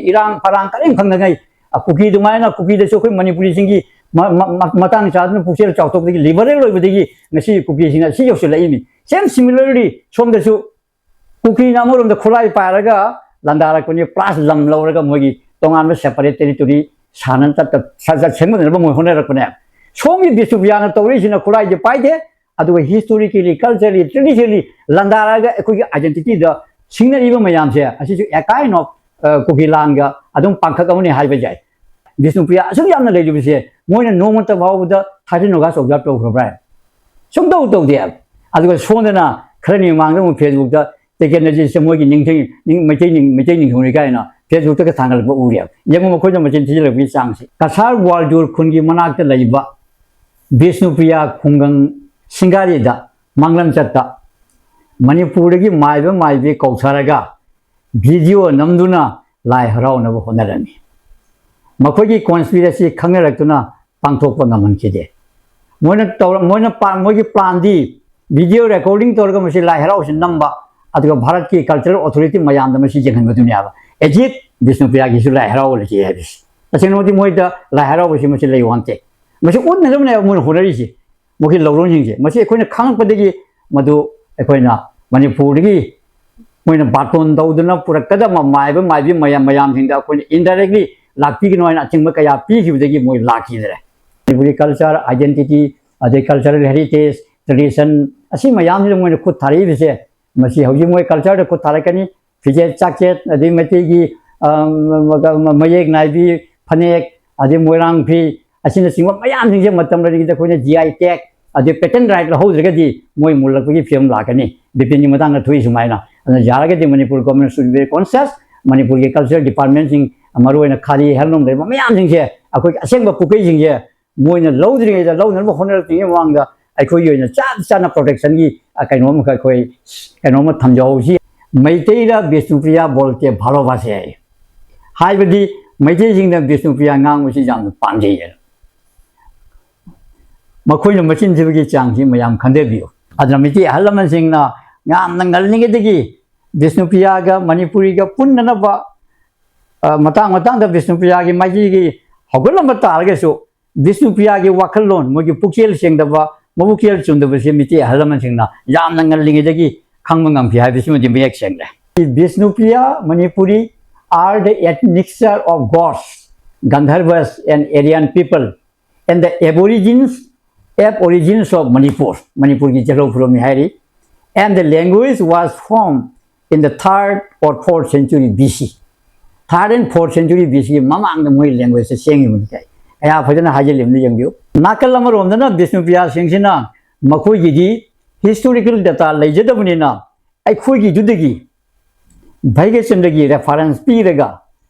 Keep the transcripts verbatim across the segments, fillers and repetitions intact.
ꯏꯔꯥꯡ ꯐꯔꯥꯡ ꯀꯔꯤꯝ ꯈꯪꯗꯉꯩ, ꯑ, ꯀꯨꯀꯤ ꯑꯗꯨꯃꯥꯏꯅ ꯀꯨꯀꯤꯗꯁꯨ ꯑꯩꯈꯣꯏ ꯃꯅꯤꯄꯨꯔꯤꯁꯤꯡꯒꯤ ꯃ-, ꯃ-, ꯃ-, ꯃꯇꯥꯡ ꯆꯥꯗꯅ ꯄꯨꯛꯆꯦꯜ ꯆꯥꯎꯊꯣꯛꯄꯗꯒꯤ, ꯂꯤꯕꯔꯦꯜ ꯑꯣꯏꯕꯗꯒꯤ ꯉꯁꯤ ꯀꯨꯀꯤꯁꯤꯡꯅ ꯁꯤ ꯌꯧꯁꯤꯜꯂꯛꯏꯅꯤ꯫ Same similarly ꯁꯣꯝꯗꯁꯨ ꯀꯨꯀꯤꯅ ꯑꯃꯔꯣꯝꯗ ꯈꯨꯠꯂꯥꯏ ꯄꯥꯏꯔꯒ ꯂꯥꯟꯗꯥꯔꯛꯄꯅꯤ, ꯄ꯭ꯂꯁ ꯂꯝ ꯂꯧꯔꯒ ꯃꯣꯏꯒꯤ ꯇꯣꯉꯥꯟꯕ separate territory ꯁꯥꯟꯅ ꯆꯠꯇ-, ꯁ-, ꯁ-, ꯁꯦꯝꯒꯠꯅꯕ ꯃꯣꯏ ꯍꯣꯠꯅꯔꯛꯄꯅꯦ꯫ ꯁꯣꯝꯒꯤ ꯕꯤꯁꯅꯨꯄ꯭ꯔꯤꯌꯥꯅ ꯇꯧꯔꯤꯁꯤꯅ ꯈꯨꯠꯂꯥꯏꯗꯤ ꯄꯥꯏꯗꯦ, ꯑꯗꯨꯒ historically, culturally, traditionally ꯂꯥꯟꯗꯥꯔꯛꯑꯒ ꯑꯩꯈꯣꯏꯒꯤ identityꯗ ꯁꯤꯡꯅꯔꯤꯕ ꯃꯌꯥꯝꯁꯦ ꯑꯁꯤꯁꯨ a kind of, ꯑ, ꯀꯨꯀꯤ ꯂꯥꯟꯒ ꯑꯗꯨꯝ ꯄꯥꯡꯈꯛ ꯑꯃꯅꯤ ꯍꯥꯏꯕ ꯌꯥꯏ꯫ ꯕꯤꯁꯅꯨꯄ꯭ꯔꯤꯌꯥ ꯑꯁꯨꯛ ꯌꯥꯝꯅ ꯂꯩꯔꯤꯕꯁꯦ ꯃꯣꯏꯅ ꯅꯣꯡꯃꯇ ꯐꯥꯎꯕꯗ thirteen August observe ꯇꯧꯈ꯭ꯔꯕ꯭ꯔꯥ? ꯁꯨꯡꯇꯧ ꯇꯧꯗꯦ꯫ ꯑꯗꯨꯒ ꯁꯣꯝꯗꯅ ꯈꯔꯅꯤ ꯃꯃꯥꯡꯗ ꯑꯃꯨꯛ Facebookꯇ ꯇꯦꯀꯦꯟꯗ꯭ꯔꯖꯤꯠꯁꯦ ꯃꯣꯏꯒꯤ ꯅꯤꯡꯊꯤꯡ-, ꯅꯤꯡ-, ꯃꯩꯇꯩ ꯅꯤꯡ-, ꯃꯩꯇꯩ ꯅꯤꯡꯊꯧꯅꯤ ꯀꯥꯏꯅ Facebookꯇꯒ ꯊꯥꯡꯒꯠꯂꯛꯄ ꯎꯔꯦꯕ꯫ ꯌꯦꯡꯉꯨ ꯃꯈꯣꯏꯗ ꯃꯆꯤꯟ ꯊꯤꯖꯤꯜꯂꯛꯄꯒꯤ ꯆꯥꯡꯁꯦ꯫ ꯀꯁꯥꯔ ꯒ꯭ꯋꯥꯜꯗꯨꯔ ꯈꯨꯟꯒꯤ ꯃꯅꯥꯛꯇ ꯂꯩꯕ ꯕꯤꯁꯅꯨꯄ꯭ꯔꯤꯌꯥ ꯈꯨꯡꯒꯪ ꯁꯤꯡꯒꯥꯔꯤꯗ ꯃꯪꯂꯝ ꯆꯠꯇ ꯃꯅꯤꯄꯨꯔꯗꯒꯤ ꯃꯥꯏꯕ ꯃꯥꯏꯕꯤ ꯀꯧꯊꯔꯒ video ꯅꯝꯗꯨꯅ ꯂꯥꯏ ꯍꯔꯥꯎꯅꯕ ꯍꯣꯠꯅꯔꯝꯃꯤ꯫ ꯃꯈꯣꯏꯒꯤ conspiracy ꯈꯪꯅꯔꯛꯇꯨꯅ ꯄꯥꯡꯊꯣꯛꯄ ꯉꯝꯍꯟꯈꯤꯗꯦ꯫ ꯃꯣꯏꯅ ꯇꯧꯔ-, ꯃꯣꯏꯅ ꯄꯥ-, ꯃꯣꯏꯒꯤ planꯗꯤ video recording ꯇꯧꯔꯒ ꯃꯁꯤ ꯂꯥꯏ ꯍꯔꯥꯎꯁꯤ ꯅꯝꯕ, ꯑꯗꯨꯒ ꯚꯥꯔꯠꯀꯤ cultural authority ꯃꯌꯥꯝꯗ ꯃꯁꯤ ꯌꯦꯡꯍꯟꯕꯗꯨꯅꯦꯕ꯫ ꯑꯦꯖꯤꯠ ꯕꯤꯁꯅꯨꯄ꯭ꯔꯤꯌꯥꯒꯤꯁꯨ ꯂꯥꯏ ꯍꯔꯥꯎꯕ ꯂꯩꯖꯩ ꯍꯥꯏꯕꯁꯤ꯫ ꯇꯁꯦꯡꯅꯃꯛꯇꯤ ꯃꯣꯏꯗ ꯂꯥꯏ ꯍꯔꯥꯎꯕꯁꯤ ꯃꯁꯤ ꯂꯩ ꯋꯥꯟꯇꯦ꯫ ꯃꯁꯤ ꯎꯠꯅꯅꯕꯅꯦꯕ ꯃꯣꯏꯅ ꯍꯣꯠꯅꯔꯤꯁꯦ꯫ ꯃꯈꯣꯏꯒꯤ ꯂꯧꯔꯣꯟꯁꯤꯡꯁꯦ꯫ ꯃꯁꯤ ꯑꯩꯈꯣꯏꯅ ꯈꯪꯉꯛꯄꯗꯒꯤ ꯃꯗꯨ ꯑꯩꯈꯣꯏꯅ ꯃꯅꯤꯄꯨꯔꯗꯒꯤ ꯃꯣꯏꯅ ꯕꯥꯇꯣꯟ ꯇꯧꯗꯨꯅ ꯄꯨꯔꯛꯀꯗꯕ ꯃꯥꯏꯕ ꯃꯥꯏꯕꯤ ꯃꯌꯥꯝ, ꯃꯌꯥꯝꯁꯤꯡꯗ ꯑꯩꯈꯣꯏꯅ indirectly ꯂꯥꯛꯄꯤꯒꯅꯨ ꯍꯥꯏꯅ ꯑꯆꯤꯡꯕ ꯀꯌꯥ ꯄꯤꯈꯤꯕꯗꯒꯤ ꯃꯣꯏ ꯂꯥꯛꯈꯤꯗ꯭ꯔꯦ꯫ ꯃꯅꯤꯄꯨꯔꯤ culture, identity, ꯑꯗꯩ cultural heritage, tradition ꯑꯁꯤ ꯃꯌꯥꯝꯁꯤꯗ ꯃꯣꯏꯅ ꯈꯨꯠ ꯊꯥꯔꯛꯏꯕꯁꯦ, ꯃꯁꯤ ꯍꯧꯖꯤꯛ ꯃꯣꯏ cultureꯗ ꯈꯨꯠ ꯊꯥꯔꯛꯀꯅꯤ꯫ ꯐꯤꯖꯦꯠ ꯆꯥꯛꯆꯦꯠ, ꯑꯗꯩ ꯃꯩꯇꯩꯒꯤ, ꯑ, ꯃ-, ꯃ-, ꯃꯌꯦꯛ ꯅꯥꯏꯕꯤ ꯐꯅꯦꯛ, ꯑꯗꯩ ꯃꯣꯏꯔꯥꯡ ꯐꯤ, ꯑꯁꯤꯅꯆꯤꯡꯕ ꯃꯌꯥꯝꯁꯤꯡꯁꯦ ꯃꯇꯝ ꯂꯩꯔꯤꯉꯩꯗ ꯑꯩꯈꯣꯏꯅ G I tag, ꯑꯗꯩ patent right ꯂꯧꯍꯧꯗ꯭ꯔꯒꯗꯤ ꯃꯣꯏ ꯃꯨꯜꯂꯛꯄꯒꯤ ꯐꯤꯕꯝ ꯂꯥꯛꯀꯅꯤ꯫ ꯕꯤꯄꯤꯟꯒꯤ ꯃꯇꯥꯡꯗ ꯊꯣꯛꯏ ꯁꯨꯃꯥꯏꯅ꯫ ꯑꯗꯨꯅ ꯌꯥꯔꯒꯗꯤ Manipur government should be very conscious, ꯃꯅꯤꯄꯨꯔꯒꯤ cultural departmentꯁꯤꯡ, ꯃꯔꯨꯑꯣꯏꯅ ꯈꯥꯗꯤ handloom ꯂꯩꯕ ꯃꯌꯥꯝꯁꯤꯡꯁꯦ, ꯑꯩꯈꯣꯏꯒꯤ ꯑꯁꯦꯡꯕ ꯄꯨꯀꯩꯁꯤꯡꯁꯦ ꯃꯣꯏꯅ ꯂꯧꯗ꯭ꯔꯤꯉꯩꯗ, ꯂꯧꯅꯅꯕ ꯍꯣꯠꯅꯔꯛꯇ꯭ꯔꯤꯉꯩ ꯃꯃꯥꯡꯗ ꯑꯩꯈꯣꯏꯒꯤ ꯑꯣꯏꯅ ꯆꯞ ꯆꯥꯅ protectionꯒꯤ, ꯑ, ꯀꯩꯅꯣ ꯑꯃꯈꯛ ꯑꯩꯈꯣꯏ ꯀꯩꯅꯣꯝꯃ ꯊꯝꯖꯍꯧꯁꯤ꯫ ꯃꯩꯇꯩꯗ ꯕꯤꯁꯅꯨꯄ꯭ꯔꯤꯌꯥ ꯕꯣꯜꯇꯦ ꯚꯥꯂꯣꯚꯥꯁꯦ ꯍꯥꯏ꯫ ꯍꯥꯏꯕꯗꯤ ꯃꯩꯇꯩꯁꯤꯡꯅ ꯕꯤꯁꯅꯨꯄ꯭ꯔꯤꯌꯥ ꯉꯥꯡꯕꯁꯤ ꯌꯥꯝꯅ ꯄꯥꯝꯖꯩꯌꯦ꯫ ꯃꯈꯣꯏꯅ ꯃꯆꯤꯟ ꯊꯤꯕꯒꯤ ꯆꯥꯡꯁꯤ ꯃꯌꯥꯝ ꯈꯟꯊꯕꯤꯌꯨ꯫ ꯑꯗꯨꯅ ꯃꯩꯇꯩ ꯑꯍꯜ ꯂꯃꯟꯁꯤꯡꯅ ꯌꯥꯝꯅ ꯉꯜꯂꯤꯉꯩꯗꯒꯤ ꯕꯤꯁꯅꯨꯄ꯭ꯔꯤꯌꯥꯒ ꯃꯅꯤꯄꯨꯔꯤꯒ ꯄꯨꯟꯅꯅꯕ ꯑ, ꯃꯇꯥꯡ ꯃꯇꯥꯡꯗ ꯕꯤꯁꯅꯨꯄ꯭ꯔꯤꯌꯥꯒꯤ ꯃꯥꯏꯀꯩꯒꯤ ꯍꯧꯒꯠꯂꯝꯕ ꯇꯥꯔꯒꯁꯨ, ꯕꯤꯁꯅꯨꯄ꯭ꯔꯤꯌꯥꯒꯤ ꯋꯥꯈꯜꯂꯣꯟ, ꯃꯣꯏꯒꯤ ꯄꯨꯛꯆꯦꯜ ꯁꯦꯡꯗꯕ, ꯃꯕꯨꯛꯆꯦꯜ ꯆꯨꯝꯗꯕꯁꯦ ꯃꯤꯇꯩ ꯑꯍꯜ ꯂꯃꯟꯁꯤꯡꯅ ꯌꯥꯝꯅ ꯉꯜꯂꯤꯉꯩꯗꯒꯤ ꯈꯪꯕ ꯉꯝꯈꯤ ꯍꯥꯏꯕꯁꯤꯃꯗꯤ ꯃꯌꯦꯛ ꯁꯦꯡꯂꯦ꯫ Bishnupriya Manipuri are the admixture of gods, Gandharvas and Aryan people, and the aborigines, aborigines of Manipur, ꯃꯅꯤꯄꯨꯔꯒꯤ ꯖꯦꯂꯧ ꯐꯨꯔꯨꯞꯅꯤ ꯍꯥꯏꯔꯤ꯫ And the language was formed in the third or fourth century B C. Third and fourth century B C ꯒꯤ ꯃꯃꯥꯡꯗ ꯃꯣꯏ language ꯁꯦ ꯁꯦꯝꯈꯤꯕꯅꯤ ꯀꯥꯏ꯫ ꯀꯌꯥ ꯐꯖꯅ ꯍꯥꯏꯖꯤꯜꯂꯤꯕꯅꯤ ꯌꯦꯡꯕꯤꯌꯨ꯫ ꯅꯥꯀꯜ ꯑꯃꯔꯣꯝꯗꯅ ꯕꯤꯁꯅꯨꯄ꯭ꯔꯤꯌꯥꯁꯤꯡꯁꯤꯅ ꯃꯈꯣꯏꯒꯤꯗꯤ historical data ꯂꯩꯖꯗꯕꯅꯤꯅ, ꯑꯩꯈꯣꯏꯒꯤꯗꯨꯗꯒꯤ ꯚꯩꯒꯆꯟꯗ꯭ꯔꯒꯤ reference ꯄꯤꯔꯒ,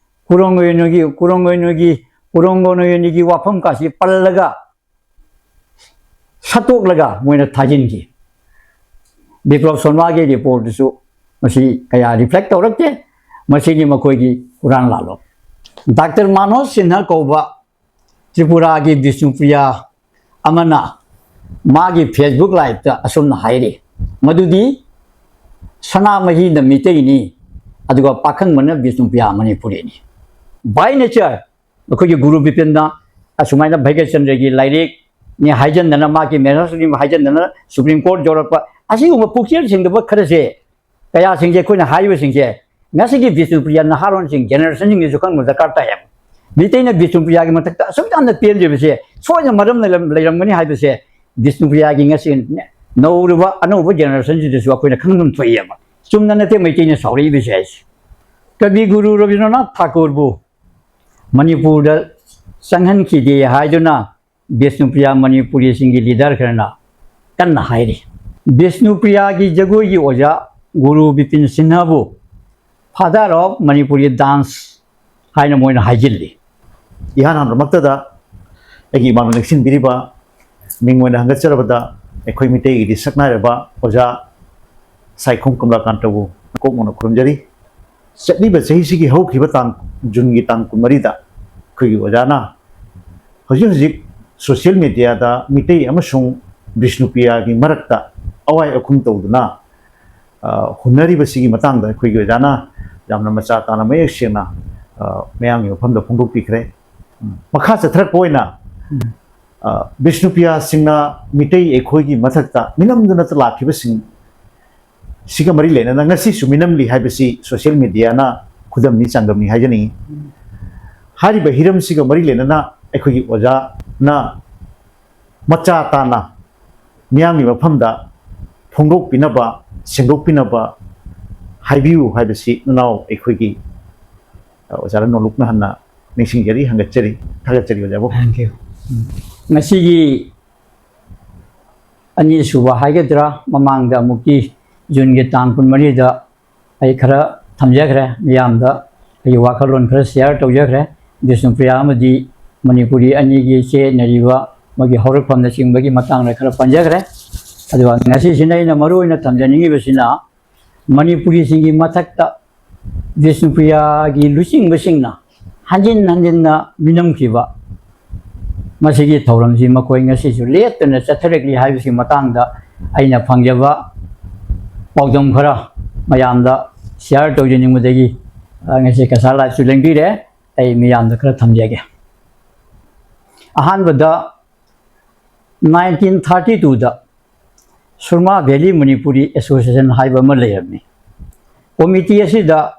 ꯀꯨꯔꯣꯡꯒꯣꯏꯅꯨꯒꯤ, ꯀꯨꯔꯣꯡꯒꯣꯏꯅꯨꯒꯤ, ꯀꯨꯔꯣꯡꯒꯣꯅꯣꯌꯣꯅꯤꯒꯤ ꯋꯥꯐꯝ ꯀꯥꯁꯤ ꯄꯜꯂꯒ ꯁꯠꯇꯣꯛꯂꯒ ꯃꯣꯏꯅ ꯊꯥꯖꯤꯟꯈꯤ꯫ ꯕꯤꯄ꯭ꯂꯕ ꯁꯣꯟꯋꯥꯒꯤ report ꯇꯨꯁꯨ ꯃꯁꯤ ꯀꯌꯥ reflect ꯇꯧꯔꯛꯇꯦ꯫ ꯃꯁꯤꯅꯤ ꯃꯈꯣꯏꯒꯤ ꯍꯨꯔꯥꯟ ꯂꯥꯂꯣꯡ꯫ ꯗꯥꯛꯇꯔ ꯃꯥꯅꯣꯖ ꯁꯤꯟꯍ ꯀꯧꯕ ꯇ꯭ꯔꯤꯄꯨꯔꯥꯒꯤ ꯕꯤꯁꯅꯨꯄ꯭ꯔꯤꯌꯥ ꯑꯃꯅ ꯃꯥꯒꯤ Facebook live ꯇ ꯑꯁꯨꯝꯅ ꯍꯥꯏꯔꯤ, ꯃꯗꯨꯗꯤ ꯁꯅꯥꯃꯍꯤꯅ ꯃꯤꯇꯩꯅꯤ, ꯑꯗꯨꯒ ꯄꯥꯈꯪꯕꯅ ꯕꯤꯁꯅꯨꯄ꯭ꯔꯤꯌꯥ ꯃꯅꯤꯄꯨꯔꯤꯅꯤ꯫ By nature, ꯑꯩꯈꯣꯏꯒꯤ ꯒꯨꯔꯨ ꯕꯤꯄꯤꯟꯅ ꯑꯁꯨꯃꯥꯏꯅ ꯚꯩꯒꯆꯟꯗ꯭ꯔꯒꯤ ꯂꯥꯏꯔꯤꯛꯅꯤ ꯍꯥꯏꯖꯟꯗꯅ, ꯃꯥꯒꯤ ꯃꯦꯅꯨꯁꯀ꯭ꯔꯤꯞ ꯍꯥꯏꯖꯟꯗꯅ Supreme Court ꯌꯧꯔꯛꯄ, ꯑꯁꯤꯒꯨꯝꯕ ꯄꯨꯛꯆꯦꯜ ꯁꯦꯡꯗꯕ ꯈꯔꯁꯦ, ꯀꯌꯥꯁꯤꯡꯁꯦ ꯑꯩꯈꯣꯏꯅ ꯍꯥꯏꯔꯤꯕꯁꯤꯡꯁꯦ ꯉꯁꯤꯒꯤ ꯕꯤꯁꯅꯨꯄ꯭ꯔꯤꯌꯥ ꯅꯍꯥꯔꯣꯟꯁꯤꯡ, generation ꯁꯤꯡꯅꯁꯨ ꯈꯪꯕ ꯗꯔꯀꯥꯔ ꯇꯥꯏꯌꯦꯕ꯫ ꯃꯤꯇꯩꯅ ꯕꯤꯁꯅꯨꯄ꯭ꯔꯤꯌꯥꯒꯤ ꯃꯊꯛꯇ ꯑꯁꯨꯛ ꯌꯥꯝꯅ ꯄꯦꯟꯖꯕꯁꯦ ꯁꯣꯏꯗꯅ ꯃꯔꯝ ꯂꯩꯔꯝ-, ꯂꯩꯔꯝꯒꯅꯤ ꯍꯥꯏꯕꯁꯦ ꯕꯤꯁꯅꯨꯄ꯭ꯔꯤꯌꯥꯒꯤ ꯉꯁꯤ ꯅꯧꯔꯤꯕ ꯑꯅꯧꯕ generation ꯁꯤꯗꯁꯨ ꯑꯩꯈꯣꯏꯅ ꯈꯪꯐꯝ ꯊꯣꯛꯏꯑꯕ꯫ ꯆꯨꯝꯅ ꯅꯠꯇꯦ ꯃꯩꯇꯩꯅ ꯁꯥꯎꯔꯛꯏꯕꯁꯦ ꯍꯥꯏꯁꯦ꯫ ꯀꯕꯤ ꯒꯨꯔꯨ ꯔꯕꯤꯟꯗ꯭ꯔꯅꯥꯊ ꯊꯥꯀꯨꯔꯕꯨ ꯃꯅꯤꯄꯨꯔꯗ ꯆꯪꯍꯟꯈꯤꯗꯦ ꯍꯥꯏꯗꯨꯅ ꯕꯤꯁꯅꯨꯄ꯭ꯔꯤꯌꯥ ꯃꯅꯤꯄꯨꯔꯤꯁꯤꯡꯒꯤ leader ꯈꯔꯅ ꯀꯟꯅ ꯍꯥꯏꯔꯤ꯫ ꯕꯤꯁꯅꯨꯄ꯭ꯔꯤꯌꯥꯒꯤ ꯖꯒꯣꯏꯒꯤ ꯑꯣꯖꯥ ꯒꯨꯔꯨ Bipin ꯁꯤꯟꯍꯕꯨ father of Manipuri dance ꯍꯥꯏꯅ ꯃꯣꯏꯅ ꯍꯥꯏꯖꯤꯜꯂꯤ꯫ ꯏꯍꯥꯟ ꯍꯥꯟꯕꯃꯛꯇꯗ ꯑꯩꯒꯤ ꯏꯃꯥꯡꯗ ꯂꯦꯡꯁꯤꯟꯕꯤꯔꯤꯕ ꯃꯤꯡ ꯑꯣꯏꯅ ꯍꯪꯒꯠꯆꯔꯕꯗ ꯑꯩꯈꯣꯏ ꯃꯤꯇꯩꯒꯤꯗꯤ ꯁꯛꯅꯥꯏꯔꯕ ꯑꯣꯖꯥ ꯁꯥꯏꯈꯣꯝ ꯀꯃꯂꯥꯀꯥꯟꯇꯕꯨ ꯀꯣꯛꯃꯛꯅ ꯈꯨꯔꯨꯝꯖꯔꯤ꯫ ꯆꯠꯂꯤꯕ ꯆꯍꯤꯁꯤꯒꯤ ꯍꯧꯈꯤꯕ ꯇꯥꯡ, ꯖꯨꯟꯒꯤ ꯇꯥꯡ ꯀꯨꯟꯃꯔꯤꯗ ꯑꯩꯈꯣꯏꯒꯤ ꯑꯣꯖꯥꯅ ꯍꯧꯖꯤꯛ ꯍꯧꯖꯤꯛ social media ꯗ ꯃꯤꯇꯩ ꯑꯃꯁꯨꯡ ꯕꯤꯁꯅꯨꯄ꯭ꯔꯤꯌꯥꯒꯤ ꯃꯔꯛꯇ ꯑꯋꯥꯏ ꯑꯈꯨꯝ ꯇꯧꯗꯨꯅ, ꯑ, ꯍꯨꯟꯅꯔꯤꯕꯁꯤꯒꯤ ꯃꯇꯥꯡꯗ ꯑꯩꯈꯣꯏꯒꯤ ꯑꯣꯖꯥꯅ ꯌꯥꯝꯅ ꯃꯆꯥ ꯇꯥꯅ ꯃꯌꯦꯛ ꯁꯦꯡꯅ ꯑ, ꯃꯌꯥꯝꯒꯤ ꯃꯐꯝꯗ ꯐꯣꯡꯗꯣꯛꯄꯤꯈ꯭ꯔꯦ꯫ ꯃꯈꯥ ꯆꯠꯊꯔꯛꯄ ꯑꯣꯏꯅ, ꯑ, ꯕꯤꯁꯅꯨꯄ꯭ꯔꯤꯌꯥꯁꯤꯡꯅ ꯃꯤꯇꯩ ꯑꯩꯈꯣꯏꯒꯤ ꯃꯊꯛꯇ ꯃꯤꯅꯝꯗꯨꯅ ꯂꯥꯛꯈꯤꯕꯁꯤꯡ ꯁꯤꯒ ꯃꯔꯤ ꯂꯩꯅꯅ ꯉꯁꯤꯁꯨ ꯃꯤꯅꯝꯂꯤ ꯍꯥꯏꯕꯁꯤ social mediaꯅ ꯈꯨꯗꯝꯅꯤ, ꯆꯥꯡꯗꯝꯅꯤ ꯍꯥꯏꯖꯅꯤꯡꯏ꯫ ꯍꯥꯏꯔꯤꯕ ꯍꯤꯔꯝꯁꯤꯒ ꯃꯔꯤ ꯂꯩꯅꯅ ꯑꯩꯈꯣꯏꯒꯤ ꯑꯣꯖꯥꯅ ꯃꯆꯥ ꯇꯥꯅ ꯃꯤꯌꯥꯝꯒꯤ ꯃꯐꯝꯗ ꯐꯣꯡꯗꯣꯛꯄꯤꯅꯕ, ꯁꯦꯡꯗꯣꯛꯄꯤꯅꯕ ꯍꯥꯏꯕꯤꯌꯨ ꯍꯥꯏꯕꯁꯤ ꯅꯅꯥꯎ ꯑꯩꯈꯣꯏꯒꯤ, ꯑ, ꯑꯣꯖꯥ ꯔꯅꯣꯂꯨꯛꯅ ꯍꯟꯅ ꯅꯤꯡꯁꯤꯡꯖꯔꯤ, ꯍꯪꯒꯠꯆꯔꯤ, ꯊꯥꯒꯠꯆꯔꯤ ꯑꯣꯖꯥꯕꯨ꯫ Thank you. ꯎꯝ꯫ ꯉꯁꯤꯒꯤ ꯑꯅꯤꯁꯨꯕ ꯍꯥꯏꯒꯗ꯭ꯔꯥ, ꯃꯃꯥꯡꯗ ꯑꯃꯨꯛꯀꯤ Juneꯒꯤ ꯇꯥꯡ ꯀꯨꯟꯃꯔꯤꯗ ꯑꯩ ꯈꯔ ꯊꯝꯖꯈ꯭ꯔꯦ, ꯃꯤꯌꯥꯝꯗ ꯑꯩꯒꯤ ꯋꯥꯈꯜꯂꯣꯟ ꯈꯔ share ꯇꯧꯖꯈ꯭ꯔꯦ꯫ ꯕꯤꯁꯅꯨꯄ꯭ꯔꯤꯌꯥ ꯑꯃꯗꯤ ꯃꯅꯤꯄꯨꯔꯤ ꯑꯅꯤꯒꯤ ꯆꯦꯠꯅꯔꯤꯕ ꯃꯣꯏꯒꯤ ꯍꯧꯔꯛꯐꯝꯅꯆꯤꯡꯕꯒꯤ ꯃꯇꯥꯡꯗ ꯈꯔ ꯄꯟꯖꯈ꯭ꯔꯦ꯫ ꯑꯗꯨꯒ ꯉꯁꯤꯁꯤꯅ ꯑꯩꯅ ꯃꯔꯨ ꯑꯣꯏꯅ ꯊꯝꯖꯅꯤꯡꯉꯤꯕꯁꯤꯅ, ꯃꯅꯤꯄꯨꯔꯤꯁꯤꯡꯒꯤ ꯃꯊꯛꯇ ꯕꯤꯁꯅꯨꯄ꯭ꯔꯤꯌꯥꯒꯤ ꯂꯨꯆꯤꯡꯕꯁꯤꯡꯅ ꯍꯟꯖꯤꯟ ꯍꯟꯖꯤꯟꯅ ꯃꯤꯅꯝꯈꯤꯕ ꯃꯁꯤꯒꯤ ꯊꯧꯔꯝꯁꯤ ꯃꯈꯣꯏ ꯉꯁꯤꯁꯨ ꯂꯦꯞꯇꯅ ꯆꯠꯊꯔꯛꯂꯤ ꯍꯥꯏꯕꯁꯤ ꯃꯇꯥꯡꯗ ꯑꯩꯅ ꯐꯪꯖꯕ ꯄꯥꯎꯗꯝ ꯈꯔ ꯃꯌꯥꯝꯗ share ꯇꯧꯖꯅꯤꯡꯕꯗꯒꯤ, ꯑ, ꯉꯁꯤ ꯀꯁꯥꯔ liveꯁꯨ ꯂꯦꯡꯕꯤꯔꯦ꯫ ꯑꯩ ꯃꯤꯌꯥꯝꯗ ꯈꯔ ꯊꯝꯖꯒꯦ꯫ ꯑꯍꯥꯟꯕꯗ, nineteen thirty twoꯗ Surma Valley Manipuri Association ꯍꯥꯏꯕ ꯑꯃ ꯂꯩꯔꯝꯃꯤ꯫ Committee ꯑꯁꯤꯗ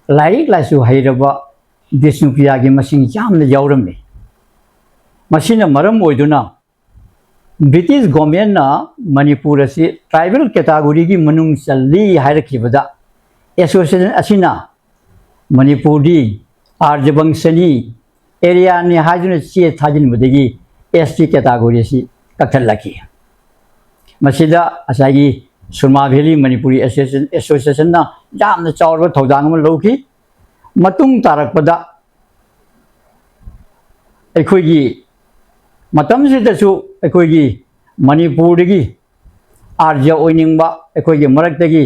ꯂꯥꯏꯔꯤꯛ ꯂꯥꯏꯁꯨ ꯍꯩꯔꯕ ꯕꯤꯁꯅꯨꯄ꯭ꯔꯤꯌꯥꯒꯤ ꯃꯁꯤꯡ ꯌꯥꯝꯅ ꯌꯥꯎꯔꯝꯃꯤ꯫ ꯃꯁꯤꯅ ꯃꯔꯝ ꯑꯣꯏꯗꯨꯅ British governmentꯅ ꯃꯅꯤꯄꯨꯔ ꯑꯁꯤ tribal categoryꯒꯤ ꯃꯅꯨꯡ ꯆꯜꯂꯤ ꯍꯥꯏꯔꯛꯈꯤꯕꯗ, association ꯑꯁꯤꯅ ꯃꯅꯤꯄꯨꯔꯗꯤ ꯑꯥꯔꯖꯕꯪꯁꯅꯤ, ꯑꯦꯔꯤꯌꯥꯅꯤ ꯍꯥꯏꯗꯨꯅ ꯆꯦ ꯊꯥꯖꯤꯟꯕꯗꯒꯤ S T category ꯑꯁꯤ ꯀꯛꯊꯠꯂꯛꯈꯤ꯫ ꯃꯁꯤꯗ ꯉꯁꯥꯏꯒꯤ Surma Valley Manipuri Association, Associationꯅ ꯌꯥꯝꯅ ꯆꯥꯎꯔꯕ ꯊꯧꯗꯥꯡ ꯑꯃ ꯂꯧꯈꯤ꯫ ꯃꯇꯨꯡ ꯇꯥꯔꯛꯄꯗ ꯑꯩꯈꯣꯏꯒꯤ ꯃꯇꯝꯁꯤꯗꯁꯨ ꯑꯩꯈꯣꯏꯒꯤ ꯃꯅꯤꯄꯨꯔꯗꯒꯤ ꯑꯥꯔꯖ ꯑꯣꯏꯅꯤꯡꯕ ꯑꯩꯈꯣꯏꯒꯤ ꯃꯔꯛꯇꯒꯤ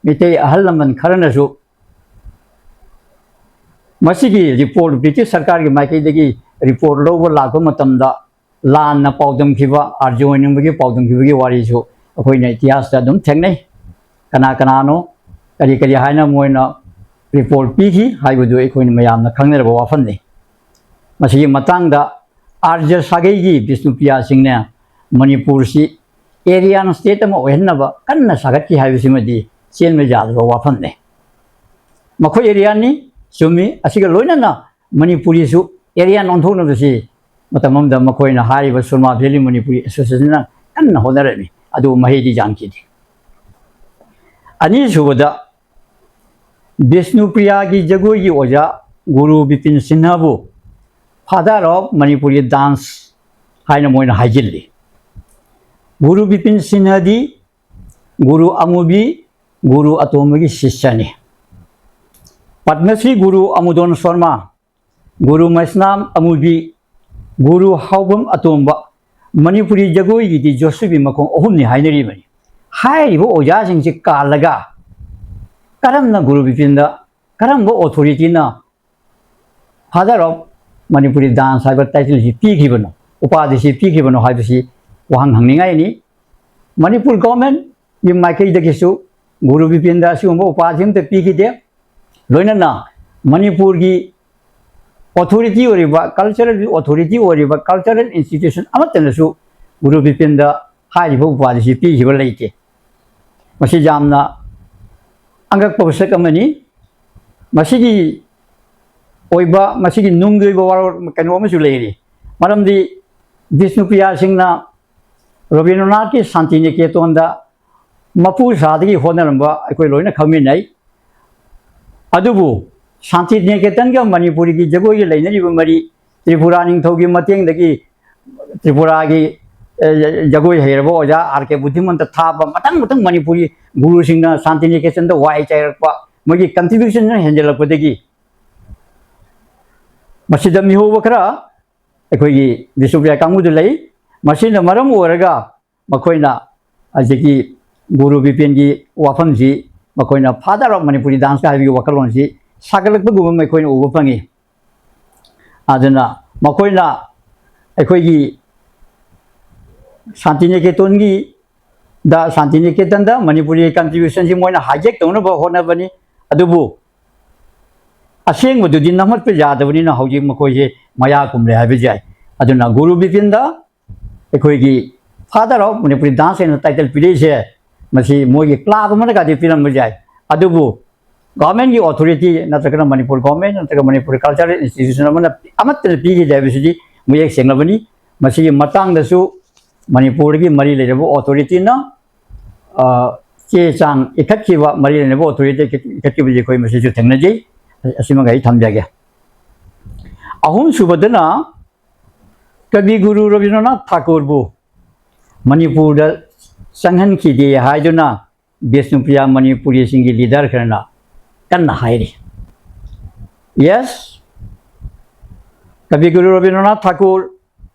ꯃꯤꯇꯩ ꯑꯍꯜ ꯂꯃꯟ ꯈꯔꯅꯁꯨ ꯃꯁꯤꯒꯤ report, British ꯁꯔꯀꯥꯔꯒꯤ ꯃꯥꯏꯀꯩꯗꯒꯤ report ꯂꯧꯕ ꯂꯥꯛꯄ ꯃꯇꯝꯗ ꯂꯥꯟꯅ ꯄꯥꯎꯗꯝꯈꯤꯕ, ꯑꯥꯔꯖ ꯑꯣꯏꯅꯤꯡꯕꯒꯤ ꯄꯥꯎꯗꯝꯈꯤꯕꯒꯤ ꯋꯥꯔꯤꯁꯨ ꯑꯩꯈꯣꯏꯅ ꯏꯇꯤꯍꯥꯁꯇ ꯑꯗꯨꯝ ꯊꯦꯡꯅꯩ꯫ ꯀꯅꯥ ꯀꯅꯥꯅꯣ, ꯀꯔꯤ ꯀꯔꯤ ꯍꯥꯏꯅ ꯃꯣꯏꯅ ꯔꯤꯄꯣꯔꯠ ꯄꯤꯈꯤ ꯍꯥꯏꯕꯗꯨ ꯑꯩꯈꯣꯏꯅ ꯃꯌꯥꯝꯅ ꯈꯪꯅꯔꯕ ꯋꯥꯐꯝꯅꯤ꯫ ꯃꯁꯤꯒꯤ ꯃꯇꯥꯡꯗ ꯑꯥꯔꯖ ꯁꯥꯒꯩꯒꯤ ꯕꯤꯁꯅꯨꯄ꯭ꯔꯤꯌꯥꯁꯤꯡꯅ ꯃꯅꯤꯄꯨꯔꯁꯤ ꯑꯦꯔꯤꯌꯥꯟ ꯁ꯭ꯇꯦꯠ ꯑꯃ ꯑꯣꯏꯍꯟꯅꯕ ꯀꯟꯅ ꯁꯥꯒꯠꯈꯤ ꯍꯥꯏꯕꯁꯤꯃꯗꯤ ꯆꯦꯟꯕ ꯌꯥꯗ꯭ꯔꯕ ꯋꯥꯐꯝꯅꯤ꯫ ꯃꯈꯣꯏ ꯑꯦꯔꯤꯌꯥꯟꯅꯤ, ꯆꯨꯝꯃꯤ꯫ ꯑꯁꯤꯒ ꯂꯣꯏꯅꯅ ꯃꯅꯤꯄꯨꯔꯤꯁꯨ ꯑꯦꯔꯤꯌꯥꯟ ꯑꯣꯟꯊꯣꯛꯅꯕꯁꯤ ꯃꯇꯝ ꯑꯃꯗ ꯃꯈꯣꯏꯅ ꯍꯥꯏꯔꯤꯕ ꯁꯨꯔꯃꯥ ꯚꯦꯂꯤ ꯃꯅꯤꯄꯨꯔꯤ ꯑꯦꯁꯣꯁꯤꯌꯦꯁꯟꯅ ꯀꯟꯅ ꯍꯣꯠꯅꯔꯝꯃꯤ, ꯑꯗꯨꯕꯨ ꯃꯍꯩꯗꯤ ꯌꯥꯟꯈꯤꯗꯦ꯫ ꯑꯅꯤꯁꯨꯕꯗ, ꯕꯤꯁꯅꯨꯄ꯭ꯔꯤꯌꯥꯒꯤ ꯖꯒꯣꯏꯒꯤ ꯑꯣꯖꯥ ꯒꯨꯔꯨ Bipin ꯁꯤꯟꯍꯕꯨ Father of Manipuri Dance ꯍꯥꯏꯅ ꯃꯣꯏꯅ ꯍꯥꯏꯖꯤꯜꯂꯤ꯫ ꯒꯨꯔꯨ ꯕꯤꯄꯤꯟ ꯁꯤꯟꯍꯗꯤ ꯒꯨꯔꯨ ꯑꯃꯨꯕꯤ, ꯒꯨꯔꯨ ꯑꯇꯣꯝꯕꯒꯤ ꯁꯤꯁ꯭ꯌꯅꯤ꯫ ꯄꯗꯃꯁ꯭ꯔꯤ ꯒꯨꯔꯨ ꯑꯃꯨꯗꯣꯟ ꯁꯔꯃ, ꯒꯨꯔꯨ ꯃꯩꯁꯅꯥꯝ ꯑꯃꯨꯕꯤ, ꯒꯨꯔꯨ ꯍꯥꯎꯕꯝ ꯑꯇꯣꯝꯕ, ꯃꯅꯤꯄꯨꯔꯤ ꯖꯒꯣꯏꯒꯤꯗꯤ ꯖꯣꯁꯨꯕꯤ ꯃꯈꯣꯡ ꯑꯍꯨꯝꯅꯤ ꯍꯥꯏꯅꯔꯤꯕꯅꯤ꯫ ꯍꯥꯏꯔꯤꯕ ꯑꯣꯖꯥꯁꯤꯡꯁꯤ ꯀꯥꯜꯂꯒ ꯀꯔꯝꯅ ꯒꯨꯔꯨ ꯕꯤꯄꯤꯟꯗ, ꯀꯔꯝꯕ ꯑꯣꯊꯣꯔꯤꯇꯤꯅ Father of Manipuri Dance ꯍꯥꯏꯕ ꯇꯥꯏꯇꯜꯁꯤ ꯄꯤꯈꯤꯕꯅꯣ, ꯎꯄꯥꯙꯤꯁꯤ ꯄꯤꯈꯤꯕꯅꯣ ꯍꯥꯏꯕꯁꯤ ꯋꯥꯍꯪ ꯍꯪꯅꯤꯡꯉꯥꯏꯅꯤ꯫ ꯃꯅꯤꯄꯨꯔ ꯒꯣꯔꯃꯦꯟꯒꯤ ꯃꯥꯏꯀꯩꯗꯒꯤꯁꯨ ꯒꯨꯔꯨ ꯕꯤꯄꯤꯟꯗ ꯑꯁꯤꯒꯨꯝꯕ ꯎꯄꯥꯙꯤ ꯑꯃꯠꯇ ꯄꯤꯈꯤꯗꯦ꯫ ꯂꯣꯏꯅꯅ ꯃꯅꯤꯄꯨꯔꯒꯤ ꯑꯣꯊꯣꯔꯤꯇꯤ ꯑꯣꯏꯔꯤꯕ, ꯀꯜꯆꯔꯦꯜꯒꯤ ꯑꯣꯊꯣꯔꯤꯇꯤ ꯑꯣꯏꯔꯤꯕ ꯀꯜꯆꯔꯦꯜ ꯏꯟꯁꯇꯤꯇ꯭ꯌꯨꯁꯟ ꯑꯃꯠꯇꯅꯁꯨ ꯒꯨꯔꯨ ꯕꯤꯄꯤꯟꯗ ꯍꯥꯏꯔꯤꯕ ꯎꯄꯥꯙꯤꯁꯤ ꯄꯤꯈꯤꯕ ꯂꯩꯇꯦ꯫ ꯃꯁꯤ ꯌꯥꯝꯅ ꯑꯉꯛꯄ ꯃꯁꯛ ꯑꯃꯅꯤ꯫ ꯃꯁꯤꯒꯤ ꯑꯣꯏꯕ, ꯃꯁꯤꯒꯤ ꯅꯨꯡꯒꯤ ꯑꯣꯏꯕ ꯋꯥꯔꯣꯜ ꯀꯩꯅꯣ ꯑꯃꯁꯨ ꯂꯩꯔꯤ꯫ ꯃꯔꯝꯗꯤ ꯕꯤꯁꯅꯨꯄ꯭ꯔꯤꯌꯥꯁꯤꯡꯅ ꯔꯕꯤꯟꯗ꯭ꯔꯅꯥꯊꯀꯤ ꯁꯥꯟꯇꯤ ꯅꯤꯀꯦꯇꯣꯟꯗ ꯃꯄꯨ ꯁꯥꯗꯒꯤ ꯍꯣꯠꯅꯔꯝꯕ ꯑꯩꯈꯣꯏ ꯂꯣꯏꯅ ꯈꯪꯃꯤꯟꯅꯩ꯫ ꯑꯗꯨꯕꯨ ꯁꯥꯟꯇꯤ ꯅꯤꯀꯦꯇꯟꯒ ꯃꯅꯤꯄꯨꯔꯤꯒꯤ ꯖꯒꯣꯏꯒꯤ ꯂꯩꯅꯔꯤꯕ ꯃꯔꯤ, ꯇ꯭ꯔꯤꯄꯨꯔꯥ ꯅꯤꯡꯊꯧꯒꯤ ꯃꯇꯦꯡꯗꯒꯤ ꯇ꯭ꯔꯤꯄꯨꯔꯥꯒꯤ, ꯑꯦ, ꯖꯒꯣꯏ ꯍꯩꯔꯕ ꯑꯣꯖꯥ ꯑꯥꯔ ꯀꯦ ꯕꯨꯙꯤꯃꯟꯇ ꯊꯥꯕ, ꯃꯊꯪ ꯃꯊꯪ ꯃꯅꯤꯄꯨꯔꯤ ꯒꯨꯔꯨꯁꯤꯡꯅ ꯁꯥꯟꯇꯤ ꯅꯤꯀꯦꯇꯟꯗ ꯋꯥꯏ ꯆꯥꯏꯔꯛꯄ, ꯃꯣꯏꯒꯤ ꯀꯟꯇ꯭ꯔꯤꯕ꯭ꯌꯨꯁꯟ ꯍꯦꯟꯖꯜꯂꯛꯄꯗꯒꯤ ꯃꯁꯤꯗ ꯃꯤꯍꯧꯕ ꯈꯔ ꯑꯩꯈꯣꯏꯒꯤ ꯕꯤꯁꯅꯨꯄ꯭ꯔꯤꯌꯥ ꯀꯥꯡꯕꯨꯗ ꯂꯩ꯫ ꯃꯁꯤꯅ ꯃꯔꯝ ꯑꯣꯏꯔꯒ ꯃꯈꯣꯏꯅ ꯍꯧꯖꯤꯛꯀꯤ ꯒꯨꯔꯨ ꯕꯤꯄꯤꯟꯒꯤ ꯋꯥꯐꯝꯁꯤ, ꯃꯈꯣꯏꯅ Father of Manipuri Dance ꯍꯥꯏꯕꯒꯤ ꯋꯥꯈꯜꯂꯣꯟꯁꯤ ꯁꯥꯒꯠꯂꯛꯄꯒꯨꯝꯕ ꯑꯃ ꯑꯩꯈꯣꯏꯅ ꯎꯕ ꯐꯪꯉꯤ꯫ ꯑꯗꯨꯅ ꯃꯈꯣꯏꯅ ꯑꯩꯈꯣꯏꯒꯤ ꯁꯥꯟꯇꯤꯅꯤꯀꯦꯇꯣꯟꯒꯤ ꯗ, ꯁꯥꯟꯇꯤꯅꯤꯀꯦꯇꯟꯗ ꯃꯅꯤꯄꯨꯔꯤ ꯀꯟꯇ꯭ꯔꯤꯕ꯭ꯌꯨꯁꯟꯁꯤ ꯃꯣꯏꯅ ꯍꯥꯏꯖꯦꯛ ꯇꯧꯅꯕ ꯍꯣꯠꯅꯕꯅꯤ꯫ ꯑꯗꯨꯕꯨ ꯑꯁꯦꯡꯕꯗꯨꯗꯤ ꯅꯝꯍꯠꯄ ꯌꯥꯗꯕꯅꯤꯅ ꯍꯧꯖꯤꯛ ꯃꯈꯣꯏꯁꯦ ꯃꯌꯥ ꯀꯨꯝꯂꯦ ꯍꯥꯏꯕꯁꯨ ꯌꯥꯏ꯫ ꯑꯗꯨꯅ ꯒꯨꯔꯨ ꯕꯤꯄꯤꯟꯗ ꯑꯩꯈꯣꯏꯒꯤ Father of Manipuri Dance ꯍꯥꯏꯅ title ꯄꯤꯔꯛꯏꯁꯦ, ꯃꯁꯤ ꯃꯣꯏꯒꯤ club ꯑꯃꯅꯒꯗꯤ ꯄꯤꯔꯝꯕ ꯌꯥꯏ, ꯑꯗꯨꯕꯨ government ꯀꯤ authority ꯅꯠꯇ꯭ꯔꯒꯅ ꯃꯅꯤꯄꯨꯔ government ꯅꯠꯇ꯭ꯔꯒ ꯃꯅꯤꯄꯨꯔ cultural institution ꯑꯃꯅ, ꯑꯃꯠꯇꯅ ꯄꯤꯈꯤꯗꯦ ꯍꯥꯏꯕꯁꯤꯗꯤ ꯃꯌꯦꯛ ꯁꯦꯡꯂꯕꯅꯤ꯫ ꯃꯁꯤꯒꯤ ꯃꯇꯥꯡꯗꯁꯨ ꯃꯅꯤꯄꯨꯔꯒꯤ ꯃꯔꯤ ꯂꯩꯅꯕ authority ꯅ, ꯑ, ꯆꯦ ꯆꯥꯡ ꯏꯈꯠꯈꯤꯕ, ꯃꯔꯤ ꯂꯩꯅꯕ authority ꯏꯈꯠꯈꯤꯕꯁꯤ ꯑꯩꯈꯣꯏ ꯃꯁꯤꯁꯨ ꯊꯦꯡꯅꯖꯩ꯫ ꯑꯁꯤꯃꯒ ꯑꯩ ꯊꯝꯖꯒꯦ꯫ ꯑꯍꯨꯝꯁꯨꯕꯗꯅ ꯀꯕꯤ ꯒꯨꯔꯨ ꯔꯕꯤꯟꯗ꯭ꯔꯅꯥꯊ ꯊꯥꯀꯨꯔꯕꯨ ꯃꯅꯤꯄꯨꯔꯗ ꯆꯪꯍꯟꯈꯤꯗꯦ ꯍꯥꯏꯗꯨꯅ ꯕꯤꯁꯅꯨꯄ꯭ꯔꯤꯌꯥ ꯃꯅꯤꯄꯨꯔꯤꯁꯤꯡꯒꯤ leader ꯈꯔꯅ ꯀꯟꯅ ꯍꯥꯏꯔꯤ꯫ Yes, ꯀꯕꯤ ꯒꯨꯔꯨ ꯔꯕꯤꯟꯗ꯭ꯔꯅꯥꯊ ꯊꯥꯀꯨꯔ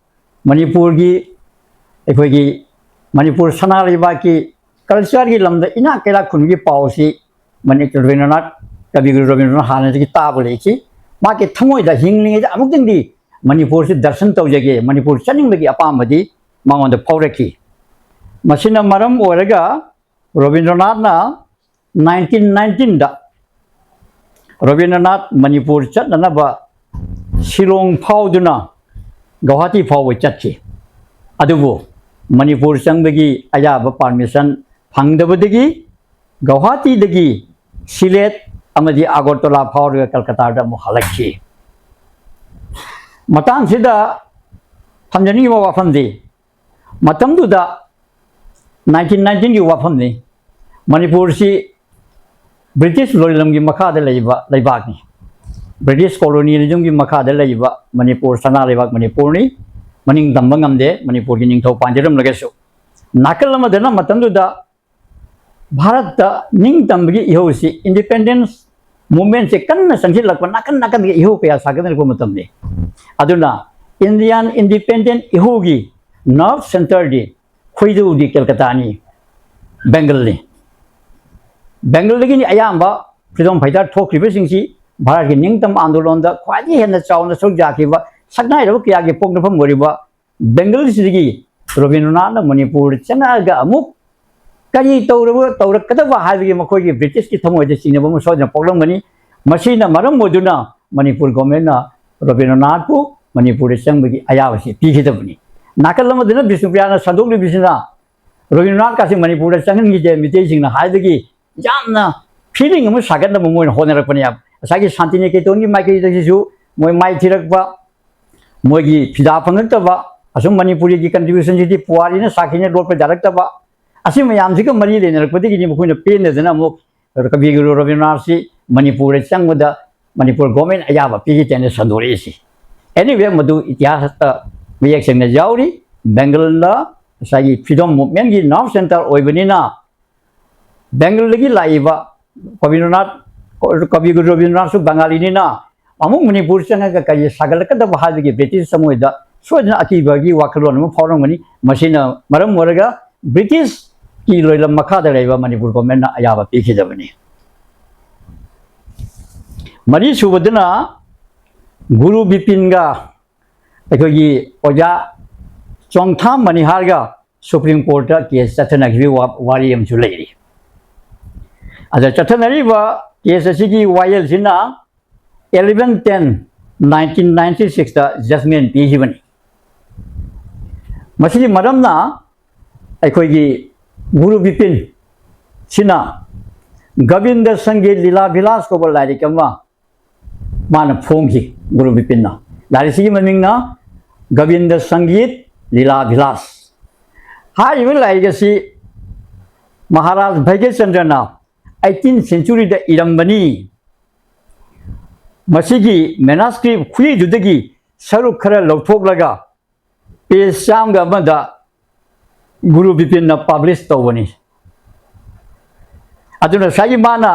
ꯃꯅꯤꯄꯨꯔꯒꯤ, ꯑꯩꯈꯣꯏꯒꯤ ꯃꯅꯤꯄꯨꯔ ꯁꯅꯥ ꯂꯩꯕꯥꯛꯀꯤ culture ꯒꯤ ꯂꯝꯗ ꯏꯅꯥꯛ ꯀꯩꯔꯥꯛ ꯈꯨꯟꯕꯒꯤ ꯄꯥꯎꯁꯤ ꯃꯅꯤ-, ꯔꯕꯤꯟꯗ꯭ꯔꯅꯥꯊ, ꯀꯕꯤ ꯒꯨꯔꯨ ꯔꯕꯤꯟꯗ꯭ꯔꯅꯥꯊ ꯍꯥꯟꯅꯗꯒꯤ ꯇꯥꯕ ꯂꯩꯈꯤ꯫ ꯃꯥꯒꯤ ꯊꯃꯣꯏꯗ ꯍꯤꯡꯂꯤꯉꯩꯗ ꯑꯃꯨꯛꯇꯪꯗꯤ ꯃꯅꯤꯄꯨꯔꯁꯤ ꯗꯔꯁꯟ ꯇꯧꯖꯒꯦ, ꯃꯅꯤꯄꯨꯔ ꯆꯠꯅꯤꯡꯕꯒꯤ ꯑꯄꯥꯝꯕꯗꯤ ꯃꯉꯣꯟꯗ ꯐꯥꯎꯔꯛꯈꯤ꯫ ꯃꯁꯤꯅ ꯃꯔꯝ ꯑꯣꯏꯔꯒ ꯔꯕꯤꯟꯗ꯭ꯔꯅꯥꯊꯅ nineteen nineteen ꯗ ꯔꯕꯤꯟꯗ꯭ꯔꯅꯥꯊ ꯃꯅꯤꯄꯨꯔ ꯆꯠꯅꯅꯕ ꯁꯤꯂꯣꯡ ꯐꯥꯎꯗꯨꯅ ꯒꯧꯍꯥꯇꯤ ꯐꯥꯎꯕ ꯆꯠꯈꯤ꯫ ꯑꯗꯨꯕꯨ ꯃꯅꯤꯄꯨꯔ ꯆꯪꯕꯒꯤ ꯑꯌꯥꯕ permission ꯐꯪꯗꯕꯗꯒꯤ ꯒꯧꯍꯥꯇꯤꯗꯒꯤ ꯁꯤꯂꯦꯠ ꯑꯃꯗꯤ ꯑꯒꯔꯇꯂꯥ ꯐꯥꯎꯔꯒ ꯀꯜꯀꯇꯥꯗ ꯑꯃꯨꯛ ꯍꯜꯂꯛꯈꯤ꯫ ꯃꯇꯥꯡꯁꯤꯗ ꯊꯝꯖꯅꯤꯡꯉꯤꯕ ꯋꯥꯐꯝꯗꯤ, ꯃꯇꯝꯗꯨꯗ nineteen nineteen ꯒꯤ ꯋꯥꯐꯝꯅꯤ, ꯃꯅꯤꯄꯨꯔꯁꯤ ꯕ꯭ꯔꯤꯇꯤꯁ ꯂꯣꯏꯂꯝꯒꯤ ꯃꯈꯥꯗ ꯂꯩꯕ ꯂꯩꯕꯥꯛꯅꯤ꯫ ꯕ꯭ꯔꯤꯇꯤꯁ colonialism ꯒꯤ ꯃꯈꯥꯗ ꯂꯩꯕ ꯃꯅꯤꯄꯨꯔ, ꯁꯅꯥ ꯂꯩꯕꯥꯛ ꯃꯅꯤꯄꯨꯔꯅꯤ, ꯃꯅꯤꯡ ꯇꯝꯕ ꯉꯝꯗꯦ ꯃꯅꯤꯄꯨꯔꯒꯤ ꯅꯤꯡꯊꯧ ꯄꯥꯟꯖꯔꯝꯂꯒꯁꯨ꯫ ꯅꯥꯀꯜ ꯑꯃꯗꯅ ꯃꯇꯝꯗꯨꯗ ꯚꯥꯔꯠꯇ ꯅꯤꯡꯇꯝꯕꯒꯤ ꯏꯍꯧꯁꯤ, independence movement ꯁꯦ ꯀꯟꯅ ꯆꯪꯁꯤꯜꯂꯛꯄ, ꯅꯥꯀꯟ ꯅꯥꯀꯟꯗꯒꯤ ꯏꯍꯧ ꯀꯌꯥ ꯁꯥꯒꯠꯅꯔꯛꯄ ꯃꯇꯝꯅꯤ꯫ ꯑꯗꯨꯅ Indian independent ꯏꯍꯧꯒꯤ nerve centre ꯗꯤ, ꯈꯣꯏꯗꯧꯗꯤ ꯀꯜꯀꯇꯥꯅꯤ, ꯕꯦꯡꯒꯜꯅꯤ꯫ ꯕꯦꯡꯒꯜꯗꯒꯤꯅꯤ ꯑꯌꯥꯝꯕ freedom fighter ꯊꯣꯛꯈ꯭ꯔꯤꯕꯁꯤꯡꯁꯤ꯫ ꯚꯥꯔꯠꯀꯤ ꯅꯤꯡꯇꯝ ꯑꯥꯟꯗꯣꯂꯟꯗ ꯈ꯭ꯋꯥꯏꯗꯒꯤ ꯍꯦꯟꯅ ꯆꯥꯎꯅ ꯁꯔꯨꯛ ꯌꯥꯈꯤꯕ, ꯁꯛꯅꯥꯏꯔꯕ ꯀꯌꯥꯒꯤ ꯄꯣꯛꯅꯐꯝ ꯑꯣꯏꯔꯤꯕ ꯕꯦꯡꯒꯜꯁꯤꯗꯒꯤ ꯔꯕꯤꯟꯗ꯭ꯔꯅꯥꯊꯅ ꯃꯅꯤꯄꯨꯔꯗ ꯆꯪꯉꯛꯑꯒ ꯑꯃꯨꯛ ꯀꯔꯤ ꯇꯧꯔꯕ, ꯇꯧꯔꯛꯀꯗꯕ ꯍꯥꯏꯕꯒꯤ ꯃꯈꯣꯏꯒꯤ ꯕ꯭ꯔꯤꯇꯤꯁꯀꯤ ꯊꯃꯣꯏꯗ ꯆꯤꯡꯅꯕ ꯑꯃ ꯁꯣꯏꯗꯅ ꯄꯣꯛꯂꯝꯒꯅꯤ꯫ ꯃꯁꯤꯅ ꯃꯔꯝ ꯑꯣꯏꯗꯨꯅ ꯃꯅꯤꯄꯨꯔ ꯒꯣꯔꯃꯦꯟꯅ ꯔꯕꯤꯟꯗ꯭ꯔꯅꯥꯊꯄꯨ ꯃꯅꯤꯄꯨꯔꯗ ꯆꯪꯕꯒꯤ ꯑꯌꯥꯕꯁꯤ ꯄꯤꯈꯤꯗꯕꯅꯤ꯫ ꯅꯥꯀꯜ ꯑꯃꯗꯅ ꯕꯤꯁꯅꯨꯄ꯭ꯔꯤꯌꯥꯅ ꯁꯟꯗꯣꯛꯂꯤꯕꯁꯤꯅ ꯔꯕꯤꯟꯗ꯭ꯔꯅꯥꯊꯀꯥꯁꯦ ꯃꯅꯤꯄꯨꯔꯗ ꯆꯪꯍꯟꯈꯤꯗꯦ ꯃꯤꯇꯩꯁꯤꯡꯅ ꯍꯥꯏꯕꯒꯤ ꯌꯥꯝꯅ feeling ꯑꯃ ꯁꯥꯒꯠꯅꯕ ꯃꯣꯏꯅ ꯍꯣꯠꯅꯔꯛꯄꯅꯦꯕ꯫ ꯉꯁꯥꯏꯒꯤ ꯁꯥꯟꯇꯤꯅꯤꯀꯦꯇꯟꯒꯤ ꯃꯥꯏꯀꯩꯗꯒꯤꯁꯨ ꯃꯣꯏ ꯃꯥꯏ ꯊꯤꯔꯛꯄ, ꯃꯣꯏꯒꯤ ꯐꯤꯗꯥ ꯐꯪꯉꯛꯇꯕ, ꯑꯁꯨꯝ ꯃꯅꯤꯄꯨꯔꯤꯒꯤ contribution ꯁꯤꯗꯤ ꯄꯨꯋꯥꯔꯤꯅ ꯁꯥꯈꯤꯅ ꯂꯣꯠꯄ ꯌꯥꯔꯛꯇꯕ, ꯑꯁꯤ ꯃꯌꯥꯝꯁꯤꯒ ꯃꯔꯤ ꯂꯩꯅꯔꯛꯄꯗꯒꯤꯅꯤ ꯃꯈꯣꯏꯅ ꯄꯦꯟꯗꯗꯅ ꯑꯃꯨꯛ ꯀꯕꯤ ꯒꯨꯔꯨ ꯔꯕꯤꯟꯗ꯭ꯔꯅꯥꯊꯁꯤ ꯃꯅꯤꯄꯨꯔꯗ ꯆꯪꯕꯗ ꯃꯅꯤꯄꯨꯔ ꯒꯣꯔꯃꯦꯟ ꯑꯌꯥꯕ ꯄꯤꯈꯤꯗꯦꯅ ꯁꯟꯗꯣꯔꯛꯏꯁꯤ꯫ Anyway, ꯃꯗꯨ ꯏꯇꯤꯍꯥꯁꯇ ꯃꯌꯦꯛ ꯁꯦꯡꯅ ꯌꯥꯎꯔꯤ꯫ ꯕꯦꯡꯒꯜꯗ ꯉꯁꯥꯏꯒꯤ freedom movement ꯀꯤ nerve centre ꯑꯣꯏꯕꯅꯤꯅ, ꯕꯦꯡꯒꯜꯗꯒꯤ ꯂꯥꯛꯏꯕ ꯔꯕꯤꯟꯗ꯭ꯔꯅꯥꯊ, ꯀꯕꯤ ꯒꯨꯔꯨ ꯔꯕꯤꯟꯗ꯭ꯔꯅꯥꯊꯁꯨ ꯕꯪꯒꯥꯂꯤꯅꯤꯅ, ꯑꯃꯨꯛ ꯃꯅꯤꯄꯨꯔ ꯆꯪꯉꯒ ꯀꯔꯤ ꯁꯥꯒꯠꯂꯛꯀꯗꯕ ꯍꯥꯏꯕꯒꯤ ꯕ꯭ꯔꯤꯇꯤꯁ ꯃꯣꯏꯗ ꯁꯣꯏꯗꯅ ꯑꯀꯤꯕꯒꯤ ꯋꯥꯈꯜꯂꯣꯟ ꯑꯃ ꯐꯥꯎꯔꯝꯒꯅꯤ꯫ ꯃꯁꯤꯅ ꯃꯔꯝ ꯑꯣꯏꯔꯒ ꯕ꯭ꯔꯤꯇꯤꯁꯀꯤ ꯂꯣꯏꯂꯝ ꯃꯈꯥꯗ ꯂꯩꯕ ꯃꯅꯤꯄꯨꯔ ꯒꯣꯔꯃꯦꯟꯅ ꯑꯌꯥꯕ ꯄꯤꯈꯤꯗꯕꯅꯤ꯫ ꯃꯔꯤ ꯁꯨꯕꯗꯅ ꯒꯨꯔꯨ ꯕꯤꯄꯤꯟꯒ ꯑꯩꯈꯣꯏꯒꯤ ꯑꯣꯖꯥ ꯆꯣꯡꯊꯥꯝ ꯃꯅꯤꯍꯥꯔꯒ ꯁꯨꯄ꯭ꯔꯤꯝ ꯀꯣꯔꯠꯇ ꯀꯦꯁ ꯆꯠꯊꯅꯈꯤꯕꯒꯤ ꯋꯥ-, ꯋꯥꯔꯤ ꯑꯃꯁꯨ ꯂꯩꯔꯤ꯫ ꯑꯗ ꯆꯠꯊꯅꯔꯤꯕ ꯀꯦꯁ ꯑꯁꯤꯒꯤ ꯋꯥꯌꯦꯜꯁꯤꯅ eleven ten nineteen ninety six ꯇ judgment ꯄꯤꯈꯤꯕꯅꯤ꯫ ꯃꯁꯤꯒꯤ ꯃꯔꯝꯅ ꯑꯩꯈꯣꯏꯒꯤ ꯒꯨꯔꯨ ꯕꯤꯄꯤꯟ ꯁꯤꯅ ꯒꯣꯕꯤꯟꯗ ꯁꯪꯒꯤꯠ ꯂꯤꯂꯥ ꯚꯤꯂꯥꯁ ꯀꯧꯕ ꯂꯥꯏꯔꯤꯛ ꯑꯃ ꯃꯥꯅ ꯐꯣꯡꯈꯤ, ꯒꯨꯔꯨ ꯕꯤꯄꯤꯟꯅ꯫ ꯂꯥꯏꯔꯤꯛꯁꯤꯒꯤ ꯃꯃꯤꯡꯅ ꯒꯣꯕꯤꯟꯗ ꯁꯪꯒꯤꯠ ꯂꯤꯂꯥ ꯚꯤꯂꯥꯁ꯫ ꯍꯥꯏꯔꯤꯕ ꯂꯥꯏꯔꯤꯛ ꯑꯁꯤ ꯃꯍꯥꯔꯥꯖ ꯚꯩꯒ꯭ꯌꯆꯟꯗ꯭ꯔꯅ eighteenth century ꯗ ꯏꯔꯝꯕꯅꯤ꯫ ꯃꯁꯤꯒꯤ manuscript ꯈꯨꯠꯏꯗꯨꯗꯒꯤ ꯁꯔꯨꯛ ꯈꯔ ꯂꯧꯊꯣꯛꯂꯒ ꯄꯦꯖ ꯆꯥꯝꯃꯒ ꯑꯃꯗ ꯒꯨꯔꯨ ꯕꯤꯄꯤꯟꯅ publish ꯇꯧꯕꯅꯤ꯫ ꯑꯗꯨꯅ ꯉꯁꯥꯏꯒꯤ ꯃꯥꯅ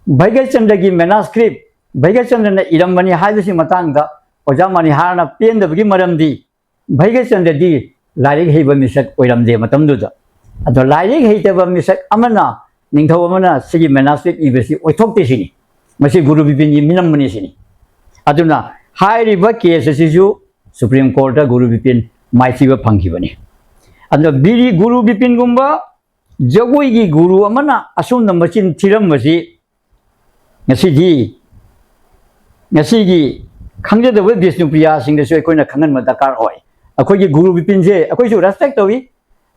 ꯚꯩꯒ꯭ꯌꯆꯟꯗ꯭ꯔꯒꯤ manuscript, ꯚꯩꯒ꯭ꯌꯆꯟꯗ꯭ꯔꯅ ꯏꯔꯝꯕꯅꯤ ꯍꯥꯏꯕꯁꯤ ꯃꯇꯥꯡꯗ ꯑꯣꯖꯥ ꯃꯅꯤꯍꯥꯔꯅ ꯄꯦꯟꯗꯕꯒꯤ ꯃꯔꯝꯗꯤ ꯚꯩꯒ꯭ꯌꯆꯟꯗ꯭ꯔꯗꯤ ꯂꯥꯏꯔꯤꯛ ꯍꯩꯕ ꯃꯤꯁꯛ ꯑꯣꯏꯔꯝꯗꯦ ꯃꯇꯝꯗꯨꯗ꯫ ꯑꯗꯣ ꯂꯥꯏꯔꯤꯛ ꯍꯩꯇꯕ ꯃꯤꯁꯛ ꯑꯃꯅ, ꯅꯤꯡꯊꯧ ꯑꯃꯅ ꯁꯤꯒꯤ manuscript ꯏꯕꯁꯤ ꯑꯣꯏꯊꯣꯛꯇꯦ ꯁꯤꯅꯤ꯫ ꯃꯁꯤ ꯒꯨꯔꯨ ꯕꯤꯄꯤꯟꯒꯤ ꯃꯤꯅꯝꯕꯅꯤ ꯁꯤꯅꯤ꯫ ꯑꯗꯨꯅ ꯍꯥꯏꯔꯤꯕ ꯀꯦꯁ ꯑꯁꯤꯁꯨ ꯁꯨꯄ꯭ꯔꯤꯝ ꯀꯣꯔꯠꯇ ꯒꯨꯔꯨ ꯕꯤꯄꯤꯟ ꯃꯥꯏꯊꯤꯕ ꯐꯪꯈꯤꯕꯅꯤ꯫ ꯑꯗꯨꯅ ꯕꯤꯔꯤ ꯒꯨꯔꯨ ꯕꯤꯄꯤꯟꯒꯨꯝꯕ ꯖꯒꯣꯏꯒꯤ ꯒꯨꯔꯨ ꯑꯃꯅ ꯑꯁꯨꯝꯅ ꯃꯆꯤꯟ ꯊꯤꯔꯝꯕꯁꯤ ꯉꯁꯤꯗꯤ, ꯉꯁꯤꯒꯤ ꯈꯪꯖꯗꯕ ꯕꯤꯁꯅꯨꯄ꯭ꯔꯤꯌꯥꯁꯤꯡꯗꯁꯨ ꯑꯩꯈꯣꯏꯅ ꯈꯪꯍꯟꯕ ꯗꯔꯀꯥꯔ ꯑꯣꯏ꯫ ꯑꯩꯈꯣꯏꯒꯤ ꯒꯨꯔꯨ ꯕꯤꯄꯤꯟꯁꯦ ꯑꯩꯈꯣꯏꯁꯨ ꯔꯦꯁꯄꯦꯛ ꯇꯧꯏ꯫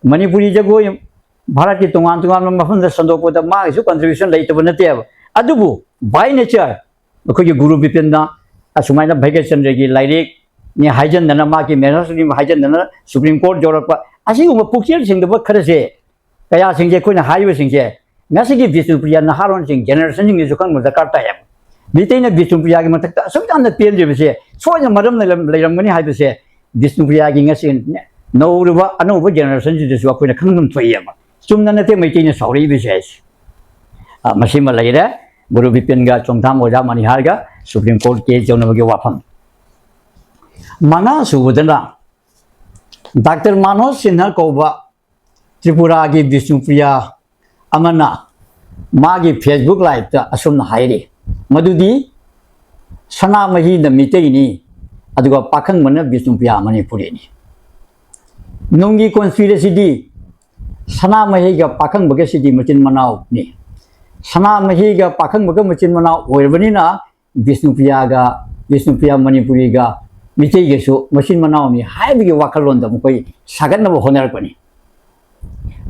ꯃꯅꯤꯄꯨꯔꯤ ꯖꯒꯣꯏ ꯚꯥꯔꯠꯀꯤ ꯇꯣꯉꯥꯟ ꯇꯣꯉꯥꯟꯕ ꯃꯐꯝꯗ ꯁꯟꯗꯣꯛꯄꯗ ꯃꯥꯒꯤꯁꯨ ꯀꯟꯇ꯭ꯔꯤꯕ꯭ꯌꯨꯁꯟ ꯂꯩꯇꯕ ꯅꯠꯇꯦꯕ꯫ ꯑꯗꯨꯕꯨ ꯕꯥꯏ ꯅꯦꯆꯔ ꯑꯩꯈꯣꯏꯒꯤ ꯒꯨꯔꯨ ꯕꯤꯄꯤꯟꯅ ꯑꯁꯨꯃꯥꯏꯅ ꯚꯩꯒ꯭ꯌꯆꯟꯗ꯭ꯔꯒꯤ ꯂꯥꯏꯔꯤꯛꯅꯤ ꯍꯥꯏꯖꯟꯗꯅ, ꯃꯥꯒꯤ ꯃꯦꯊꯣꯗꯣꯂꯣꯖꯤ ꯍꯥꯏꯖꯟꯗꯅ ꯁꯨꯄ꯭ꯔꯤꯝ ꯀꯣꯔꯠ ꯌꯧꯔꯛꯄ, ꯑꯁꯤꯒꯨꯝꯕ ꯄꯨꯛꯆꯦꯜ ꯁꯦꯡꯗꯕ ꯈꯔꯁꯦ, ꯀꯌꯥꯁꯤꯡꯁꯦ ꯑꯩꯈꯣꯏꯅ ꯍꯥꯏꯔꯤꯕꯁꯤꯡꯁꯦ ꯉꯁꯤꯒꯤ ꯕꯤꯁꯅꯨꯄ꯭ꯔꯤꯌꯥ ꯅꯍꯥꯔꯣꯟꯁꯤꯡ, ꯖꯦꯅꯦꯔꯦꯁꯟꯁꯤꯡꯁꯤꯁꯨ ꯈꯪꯕ ꯗꯔꯀꯥꯔ ꯇꯥꯏꯌꯦꯕ꯫ ꯃꯤꯇꯩꯅ ꯕꯤꯁꯅꯨꯄ꯭ꯔꯤꯌꯥꯒꯤ ꯃꯊꯛꯇ ꯑꯁꯨꯛ ꯌꯥꯝꯅ ꯄꯦꯟꯗ꯭ꯔꯤꯕꯁꯦ ꯁꯣꯏꯗꯅ ꯃꯔꯝ ꯂꯩꯔꯝ-, ꯂꯩꯔꯝꯒꯅꯤ ꯍꯥꯏꯕꯁꯦ ꯕꯤꯁꯅꯨꯄ꯭ꯔꯤꯌꯥꯒꯤ ꯉꯁꯤ ꯅꯧꯔꯤꯕ ꯑꯅꯧꯕ ꯖꯦꯅꯦꯔꯦꯁꯟꯁꯤꯗꯁꯨ ꯑꯩꯈꯣꯏꯅ ꯈꯪꯐꯝ ꯊꯣꯛꯏꯑꯕ꯫ ꯆꯨꯝꯅ ꯅꯠꯇꯦ ꯃꯩꯇꯩꯅ ꯁꯥꯎꯔꯛꯏꯕꯁꯦ ꯍꯥꯏꯁꯦ꯫ ꯑ, ꯃꯁꯤꯃ ꯂꯩꯔꯦ꯫ ꯒꯨꯔꯨ ꯕꯤꯄꯤꯟꯒ ꯆꯣꯡꯊꯥꯝ ꯑꯣꯖꯥ ꯃꯅꯤꯍꯥꯔꯒ ꯁꯨꯄ꯭ꯔꯤꯝ ꯀꯣꯔꯠ ꯀꯦꯁ ꯌꯧꯅꯕꯒꯤ ꯋꯥꯐꯝ꯫ ꯃꯉꯥ ꯁꯨꯕꯗꯅ ꯗꯥꯛꯇꯔ ꯃꯥꯅꯣꯖ ꯁꯤꯟꯍ ꯀꯧꯕ ꯇ꯭ꯔꯤꯄꯨꯔꯥꯒꯤ ꯕꯤꯁꯅꯨꯄ꯭ꯔꯤꯌꯥ ꯑꯃꯅ ꯃꯥꯒꯤ ꯐꯦꯁꯕꯨꯛ ꯂꯥꯏꯚꯇ ꯑꯁꯨꯝꯅ ꯍꯥꯏꯔꯤ, ꯃꯗꯨꯗꯤ ꯁꯅꯥꯃꯍꯤꯅ ꯃꯤꯇꯩꯅꯤ, ꯑꯗꯨꯒ ꯄꯥꯈꯪꯕꯅ ꯕꯤꯁꯅꯨꯄ꯭ꯔꯤꯌꯥ ꯃꯅꯤꯄꯨꯔꯤꯅꯤ꯫ ꯅꯨꯡꯒꯤ ꯀꯣꯟꯁꯄꯤꯔꯦꯁꯤꯗꯤ ꯁꯅꯥꯃꯍꯤꯒ ꯄꯥꯈꯪꯕꯒꯁꯤꯗꯤ ꯃꯆꯤꯟ ꯃꯅꯥꯎꯅꯤ꯫ ꯁꯅꯥꯃꯍꯤꯒ ꯄꯥꯈꯪꯕꯒ ꯃꯆꯤꯟ ꯃꯅꯥꯎ ꯑꯣꯏꯔꯕꯅꯤꯅ ꯕꯤꯁꯅꯨꯄ꯭ꯔꯤꯌꯥꯒ, ꯕꯤꯁꯅꯨꯄ꯭ꯔꯤꯌꯥ ꯃꯅꯤꯄꯨꯔꯤꯒ ꯃꯤꯇꯩꯒꯁꯨ ꯃꯆꯤꯟ ꯃꯅꯥꯎꯅꯤ ꯍꯥꯏꯕꯒꯤ ꯋꯥꯈꯜꯂꯣꯟꯗ ꯃꯈꯣꯏ ꯁꯥꯒꯠꯅꯕ ꯍꯣꯠꯅꯔꯛꯄꯅꯤ꯫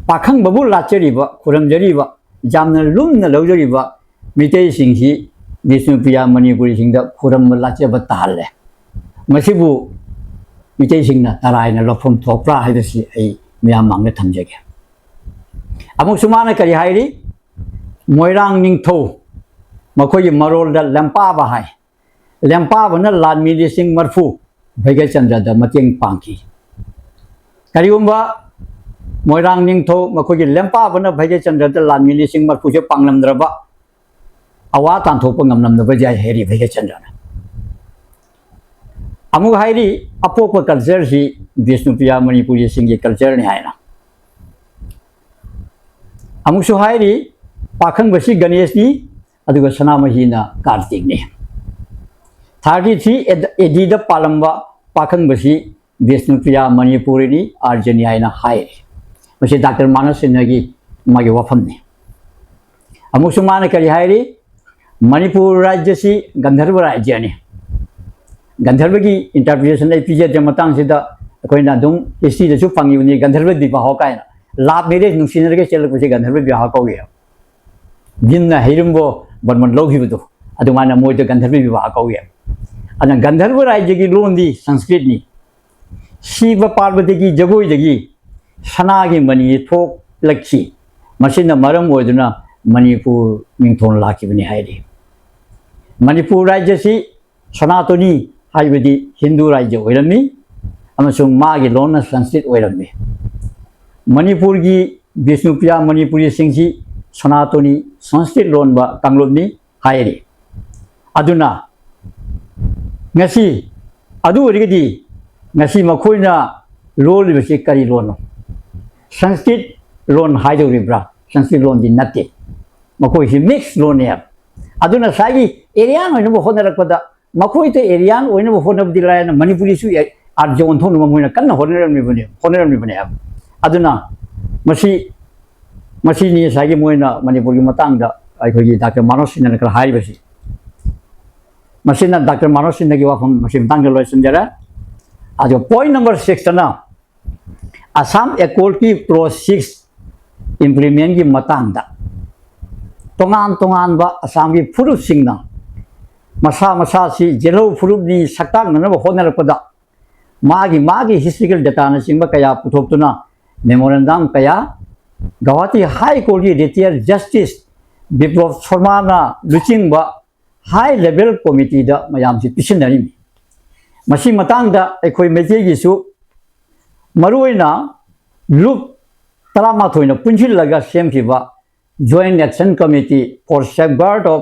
ꯄꯥꯈꯪꯕꯕꯨ ꯂꯥꯠꯆꯔꯤꯕ, ꯈꯨꯔꯨꯝꯖꯔꯤꯕ, ꯌꯥꯝꯅ ꯂꯨꯝꯅ ꯂꯧꯖꯔꯤꯕ ꯃꯤꯇꯩꯁꯤꯡꯁꯤ ꯕꯤꯁꯅꯨꯄ꯭ꯔꯤꯌꯥ ꯃꯅꯤꯄꯨꯔꯤꯁꯤꯡꯗ ꯈꯨꯔꯨꯝꯕ ꯂꯥꯠꯆꯕ ꯇꯥꯍꯜꯂꯦ꯫ ꯃꯁꯤꯕꯨ ꯃꯤꯇꯩꯁꯤꯡꯅ ꯇꯔꯥꯏꯅ ꯂꯧꯐꯝ ꯊꯣꯛꯄ꯭ꯔꯥ ꯍꯥꯏꯕꯁꯤ ꯑꯩ ꯃꯤꯌꯥꯝ ꯃꯥꯡꯗ ꯊꯝꯖꯒꯦ꯫ ꯑꯃꯨꯛꯁꯨ ꯃꯥꯅ ꯀꯔꯤ ꯍꯥꯏꯔꯤ? ꯃꯣꯏꯔꯥꯡ ꯅꯤꯡꯊꯧ, ꯃꯈꯣꯏꯒꯤ ꯃꯔꯣꯜꯗ ꯂꯦꯝꯄꯥꯕ ꯍꯥꯏ, ꯂꯦꯝꯄꯥꯕꯅ ꯂꯥꯟꯃꯤ ꯂꯤꯁꯤꯡ ꯃꯔꯤꯐꯨ ꯚꯩꯒ꯭ꯌꯆꯟꯗ꯭ꯔꯗ ꯃꯇꯦꯡ ꯄꯥꯡꯈꯤ꯫ ꯀꯔꯤꯒꯨꯝꯕ ꯃꯣꯏꯔꯥꯡ ꯅꯤꯡꯊꯧ ꯃꯈꯣꯏꯒꯤ ꯂꯦꯝꯄꯥꯕꯅ ꯚꯩꯒ꯭ꯌꯆꯟꯗ꯭ꯔꯗ ꯂꯥꯟꯃꯤ ꯂꯤꯁꯤꯡ ꯃꯔꯤꯐꯨꯁꯦ ꯄꯥꯡꯂꯝꯗ꯭ꯔꯕ, ꯑꯋꯥ ꯇꯥꯟꯊꯣꯛꯄ ꯉꯝꯂꯝꯗꯕ ꯌꯥꯏ ꯍꯥꯏꯔꯤ ꯚꯩꯒ꯭ꯌꯆꯟꯗ꯭ꯔꯅ꯫ ꯑꯃꯨꯛ ꯍꯥꯏꯔꯤ, ꯑꯄꯣꯛꯄ ꯀꯜꯆꯔꯁꯤ ꯕꯤꯁꯅꯨꯄ꯭ꯔꯤꯌꯥ ꯃꯅꯤꯄꯨꯔꯤꯁꯤꯡꯒꯤ ꯀꯜꯆꯔꯅꯤ ꯍꯥꯏꯅ꯫ ꯑꯃꯨꯛꯁꯨ ꯍꯥꯏꯔꯤ, ꯄꯥꯈꯪꯕꯁꯤ ꯒꯅꯦꯁꯅꯤ, ꯑꯗꯨꯒ ꯁꯅꯥꯃꯍꯤꯅ ꯀꯥꯔꯇꯤꯛꯅꯤ꯫ ꯊꯥꯔꯇꯤ ꯊ꯭ꯔꯤ ꯑꯦ ꯗꯤꯗ ꯄꯥꯜꯂꯝꯕ ꯄꯥꯈꯪꯕꯁꯤ ꯕꯤꯁꯅꯨꯄ꯭ꯔꯤꯌꯥ ꯃꯅꯤꯄꯨꯔꯤꯅꯤ, ꯑꯥꯔꯖꯅꯤ ꯍꯥꯏꯅ ꯍꯥꯏꯔꯤ꯫ ꯃꯁꯤ ꯗꯥꯛꯇꯔ ꯃꯥꯅꯁ ꯁꯤꯟꯍꯒꯤ ꯃꯥꯒꯤ ꯋꯥꯐꯝꯅꯤ꯫ ꯑꯃꯨꯛꯁꯨ ꯃꯥꯅ ꯀꯔꯤ ꯍꯥꯏꯔꯤ? ꯃꯅꯤꯄꯨꯔ ꯔꯥꯖ꯭ꯌꯁꯤ ꯒꯟꯙꯔꯕ ꯔꯥꯖ꯭ꯌꯅꯤ꯫ ꯒꯟꯙꯔꯕꯒꯤ interpretation ꯑꯩ ꯄꯤꯖꯗ꯭ꯔꯦ꯫ ꯃꯇꯥꯡꯁꯤꯗ ꯑꯩꯈꯣꯏꯅ ꯑꯗꯨꯝ historyꯗꯁꯨ ꯐꯪꯉꯤꯕꯅꯤ, ꯒꯟꯙꯔꯕ ꯕꯤꯕꯥꯍꯣ ꯀꯥꯏꯅ꯫ Love marriage, ꯅꯨꯡꯁꯤꯅꯔꯒ ꯆꯦꯜꯂꯛꯄꯁꯦ ꯒꯟꯙꯔꯕ ꯕꯤꯕꯥꯍ ꯀꯧꯏ꯫ ꯚꯤꯝꯅ ꯍꯩꯔꯨꯝꯕꯣ ꯕꯔꯃꯟ ꯂꯧꯈꯤꯕꯗꯣ, ꯑꯗꯨꯃꯥꯏꯅ ꯃꯣꯏꯗ ꯒꯟꯙꯔꯕ ꯕꯤꯕꯥꯍ ꯀꯧꯏ꯫ ꯑꯗꯨꯅ ꯒꯟꯙꯔꯕ ꯔꯥꯖ꯭ꯌꯒꯤ ꯂꯣꯟꯗꯤ ꯁꯪꯁꯀ꯭ꯔꯤꯠꯅꯤ꯫ ꯁꯤꯕ ꯄꯥꯔꯕꯇꯤꯒꯤ ꯖꯒꯣꯏꯗꯒꯤ ꯁꯅꯥꯒꯤ ꯃꯅꯤ ꯊꯣꯛꯂꯛꯈꯤ꯫ ꯃꯁꯤꯅ ꯃꯔꯝ ꯑꯣꯏꯗꯨꯅ ꯃꯅꯤꯄꯨꯔ ꯃꯤꯡꯊꯣꯜ ꯂꯥꯛꯈꯤꯕꯅꯤ ꯍꯥꯏꯔꯤ꯫ ꯃꯅꯤꯄꯨꯔ ꯔꯥꯖ꯭ꯌꯁꯤ ꯁꯅꯥꯇꯣꯅꯤ ꯍꯥꯏꯕꯗꯤ ꯍꯤꯟꯗꯨ ꯔꯥꯖ꯭ꯌ ꯑꯣꯏꯔꯝꯃꯤ ꯑꯃꯁꯨꯡ ꯃꯥꯒꯤ ꯂꯣꯟꯅ ꯁꯪꯁꯀ꯭ꯔꯤꯠ ꯑꯣꯏꯔꯝꯃꯤ꯫ ꯃꯅꯤꯄꯨꯔꯒꯤ ꯕꯤꯁꯅꯨꯄ꯭ꯔꯤꯌꯥ ꯃꯅꯤꯄꯨꯔꯤꯁꯤꯡꯁꯤ ꯁꯅꯥꯇꯣꯅꯤ ꯁꯪꯁꯀ꯭ꯔꯤꯠ ꯂꯣꯟꯕ ꯀꯥꯡꯂꯨꯞꯅꯤ ꯍꯥꯏꯔꯤ꯫ ꯑꯗꯨꯅ ꯉꯁꯤ, ꯑꯗꯨ ꯑꯣꯏꯔꯒꯗꯤ ꯉꯁꯤ ꯃꯈꯣꯏꯅ ꯂꯣꯜꯂꯤꯕꯁꯤ ꯀꯔꯤ ꯂꯣꯟꯅꯣ? ꯁꯪꯁꯀ꯭ꯔꯤꯠ ꯂꯣꯟ ꯍꯥꯏꯗꯧꯔꯤꯕ꯭ꯔꯥ? ꯁꯪꯁꯀ꯭ꯔꯤꯠ ꯂꯣꯟꯗꯤ ꯅꯠꯇꯦ꯫ ꯃꯈꯣꯏꯁꯤ mix ꯂꯣꯟꯅꯦ ꯍꯥꯏꯕ꯫ ꯑꯗꯨꯅ ꯉꯁꯥꯏꯒꯤ Aryan ꯑꯣꯏꯅꯕ ꯍꯣꯠꯅꯔꯛꯄꯗ ꯃꯈꯣꯏꯗ Aryan ꯑꯣꯏꯅꯕ ꯍꯣꯠꯅꯕꯗꯤ ꯂꯥꯏꯔꯅ ꯃꯅꯤꯄꯨꯔꯤꯁꯨ ꯑꯥꯔꯖ ꯑꯣꯟꯊꯣꯛꯅꯕ ꯃꯣꯏꯅ ꯀꯟꯅ ꯍꯣꯠꯅꯔꯝꯃꯤꯕꯅꯦ, ꯍꯣꯠꯅꯔꯝꯃꯤꯕꯅꯦ ꯍꯥꯏꯕ꯫ ꯑꯗꯨꯅ ꯃꯁꯤ, ꯃꯁꯤꯅꯤ ꯉꯁꯥꯏꯒꯤ ꯃꯣꯏꯅ ꯃꯅꯤꯄꯨꯔꯒꯤ ꯃꯇꯥꯡꯗ ꯑꯩꯈꯣꯏꯒꯤ ꯗꯥꯛꯇꯔ ꯃꯥꯅꯣꯁ ꯁꯤꯟꯍꯅ ꯈꯔ ꯍꯥꯏꯔꯤꯕꯁꯤ꯫ ꯃꯁꯤꯅ ꯗꯥꯛꯇꯔ ꯃꯥꯅꯣꯁ ꯁꯤꯟꯍꯒꯤ ꯋꯥꯐꯝ ꯃꯁꯤ ꯃꯇꯥꯡꯗ ꯂꯣꯏꯁꯤꯟꯖꯔꯦ꯫ ꯑꯗꯨꯒ point number sixꯇꯅ Assam Accordꯀꯤ clause six implementꯀꯤ ꯃꯇꯥꯡꯗ ꯇꯣꯉꯥꯟ ꯇꯣꯉꯥꯟꯕ ꯑꯁꯥꯝꯒꯤ ꯐꯨꯔꯨꯞꯁꯤꯡꯅ ꯃꯁꯥ ꯃꯁꯥꯁꯤ ꯖꯦꯜꯍꯧ ꯐꯨꯔꯨꯞꯅꯤ ꯁꯛꯇꯥꯛꯅꯅꯕ ꯍꯣꯠꯅꯔꯛꯄꯗ ꯃꯥꯒꯤ ꯃꯥꯒꯤ historical dataꯅꯆꯤꯡꯕ ꯀꯌꯥ ꯄꯨꯊꯣꯛꯇꯨꯅ memorandum ꯀꯌꯥ Guwahati High Courtꯀꯤ retired justice ꯕꯤꯄ꯭ꯂꯣꯕ ꯁꯔꯃꯅ ꯂꯨꯆꯤꯡꯕ high level committeeꯗ ꯃꯌꯥꯝꯁꯤ ꯄꯤꯁꯤꯟꯅꯔꯤꯃꯤ꯫ ꯃꯁꯤ ꯃꯇꯥꯡꯗ ꯑꯩꯈꯣꯏ ꯃꯩꯇꯩꯒꯤꯁꯨ ꯃꯔꯨꯑꯣꯏꯅ ꯂꯨꯞ ꯇꯔꯥꯃꯥꯊꯣꯏꯅ ꯄꯨꯟꯁꯤꯜꯂꯒ ꯁꯦꯝꯈꯤꯕ Joint Action Committee for Safeguard of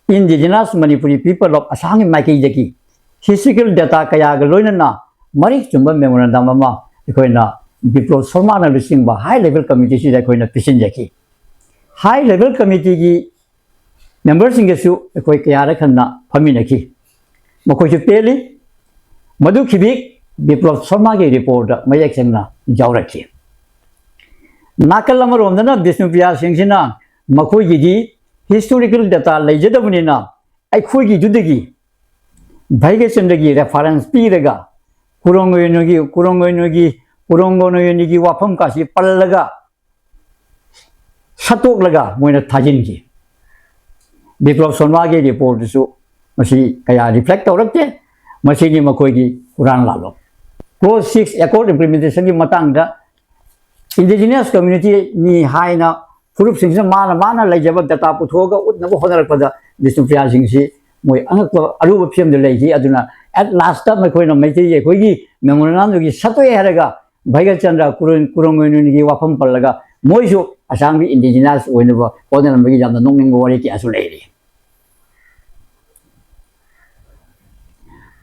Indigenous Manipuri People of Assamꯒꯤ ꯃꯥꯏꯀꯩꯗꯒꯤ historical data ꯀꯌꯥꯒ ꯂꯣꯏꯅꯅ ꯃꯔꯤꯛ ꯆꯨꯝꯕ memorandum ꯑꯃ ꯑꯩꯈꯣꯏꯅ ꯕꯤꯄ꯭ꯂꯣꯕ ꯁꯔꯃꯅ ꯂꯨꯆꯤꯡꯕ high level committeeꯁꯤꯗ ꯑꯩꯈꯣꯏꯅ ꯄꯤꯁꯤꯟꯖꯈꯤ꯫ High level committeeꯒꯤ memberꯁꯤꯡꯒꯁꯨ ꯑꯩꯈꯣꯏ ꯀꯌꯥꯔꯛ ꯍꯟꯅ ꯐꯝꯃꯤꯟꯅꯈꯤ꯫ ꯃꯈꯣꯏꯁꯨ ꯄꯦꯜꯂꯤ꯫ ꯃꯗꯨ ꯈꯤꯕꯤꯛ ꯕꯤꯄ꯭ꯂꯣꯕ ꯁꯔꯃꯒꯤ reportꯇ ꯃꯌꯦꯛ ꯁꯦꯡꯅ ꯌꯥꯎꯔꯛꯈꯤ꯫ ꯅꯥꯀꯜ ꯑꯃꯔꯣꯝꯗꯅ ꯕꯤꯁꯅꯨꯄ꯭ꯔꯤꯌꯥꯁꯤꯡꯁꯤꯅ ꯃꯈꯣꯏꯒꯤꯗꯤ historical data ꯂꯩꯖꯗꯕꯅꯤꯅ, ꯑꯩꯈꯣꯏꯒꯤꯗꯨꯗꯒꯤ ꯚꯥꯒ꯭ꯌꯆꯟꯗ꯭ꯔꯒꯤ reference ꯄꯤꯔꯒ ꯀꯨꯔꯣꯡꯒꯣꯅꯣꯒꯤ ꯀꯨꯔꯣꯡꯒꯣꯅꯣꯒꯤ ꯀꯨꯔꯣꯡꯒꯣꯅꯣꯒꯤ ꯋꯥꯐꯝ ꯀꯥꯁꯤ ꯄꯜꯂꯒ ꯁꯠꯇꯣꯛꯂꯒ ꯃꯣꯏꯅ ꯊꯥꯖꯤꯟꯈꯤ꯫ ꯕꯤꯄ꯭ꯂꯕ ꯁꯔꯃꯥꯒꯤ ꯔꯤꯄꯣꯔꯠꯇꯨꯁꯨ ꯃꯁꯤ ꯀꯌꯥ ꯔꯤꯐ꯭ꯂꯦꯛ ꯇꯧꯔꯛꯇꯦ꯫ ꯃꯁꯤꯅꯤ ꯃꯈꯣꯏꯒꯤ ꯍꯨꯔꯥꯟ ꯂꯥꯜꯂꯣ꯫ ꯀ꯭ꯂꯣꯖ ꯁꯤꯛꯁ ꯑꯦꯀꯣꯔꯗ ꯏꯝꯄ꯭ꯂꯤꯃꯦꯟꯇꯦꯁꯟꯒꯤ ꯃꯇꯥꯡꯗ ꯏꯟꯗꯤꯖꯤꯅꯁ ꯀꯝꯃ꯭ꯌꯨꯅꯤꯇꯤꯅꯤ ꯍꯥꯏꯅ ꯐꯨꯔꯨꯞꯁꯤꯡꯁꯤꯅ ꯃꯥꯅ ꯃꯥꯅ ꯂꯩꯖꯕ ꯗꯇꯥ ꯄꯨꯊꯣꯛꯑꯒ ꯎꯠꯅꯕ ꯍꯣꯠꯅꯔꯛꯄꯗ ꯕꯤꯁꯅꯨꯄ꯭ꯔꯤꯌꯥꯁꯤꯡꯁꯤ ꯃꯣꯏ ꯑꯉꯛꯄ ꯑꯔꯨꯕ ꯐꯤꯕꯝꯗ ꯂꯩꯈꯤ꯫ ꯑꯗꯨꯅ ꯑꯦꯠ ꯂꯥꯁꯇ ꯃꯈꯣꯏꯅ ꯃꯩꯇꯩ ꯑꯩꯈꯣꯏꯒꯤ ꯃꯦꯃꯣꯔꯦꯟꯗꯝꯗꯨꯒꯤ ꯁꯠꯇꯣꯛꯑꯦ ꯍꯥꯏꯔꯒ ꯚꯥꯒ꯭ꯌꯆꯟꯗ꯭ꯔ ꯀꯨꯔꯣꯡ ꯀꯨꯔꯣꯡꯒꯣꯅꯣꯒꯤ ꯋꯥꯐꯝ ꯄꯜꯂꯒ ꯃꯣꯏꯁꯨ ꯑꯁꯥꯝꯒꯤ ꯏꯟꯗꯤꯖꯤꯅꯁ ꯑꯣꯏꯅꯕ ꯍꯣꯠꯅꯔꯝꯕꯒꯤ ꯌꯥꯝꯅ ꯅꯣꯛꯅꯤꯡꯕ ꯋꯥꯔꯤ ꯀꯌꯥꯁꯨ ꯂꯩꯔꯤ꯫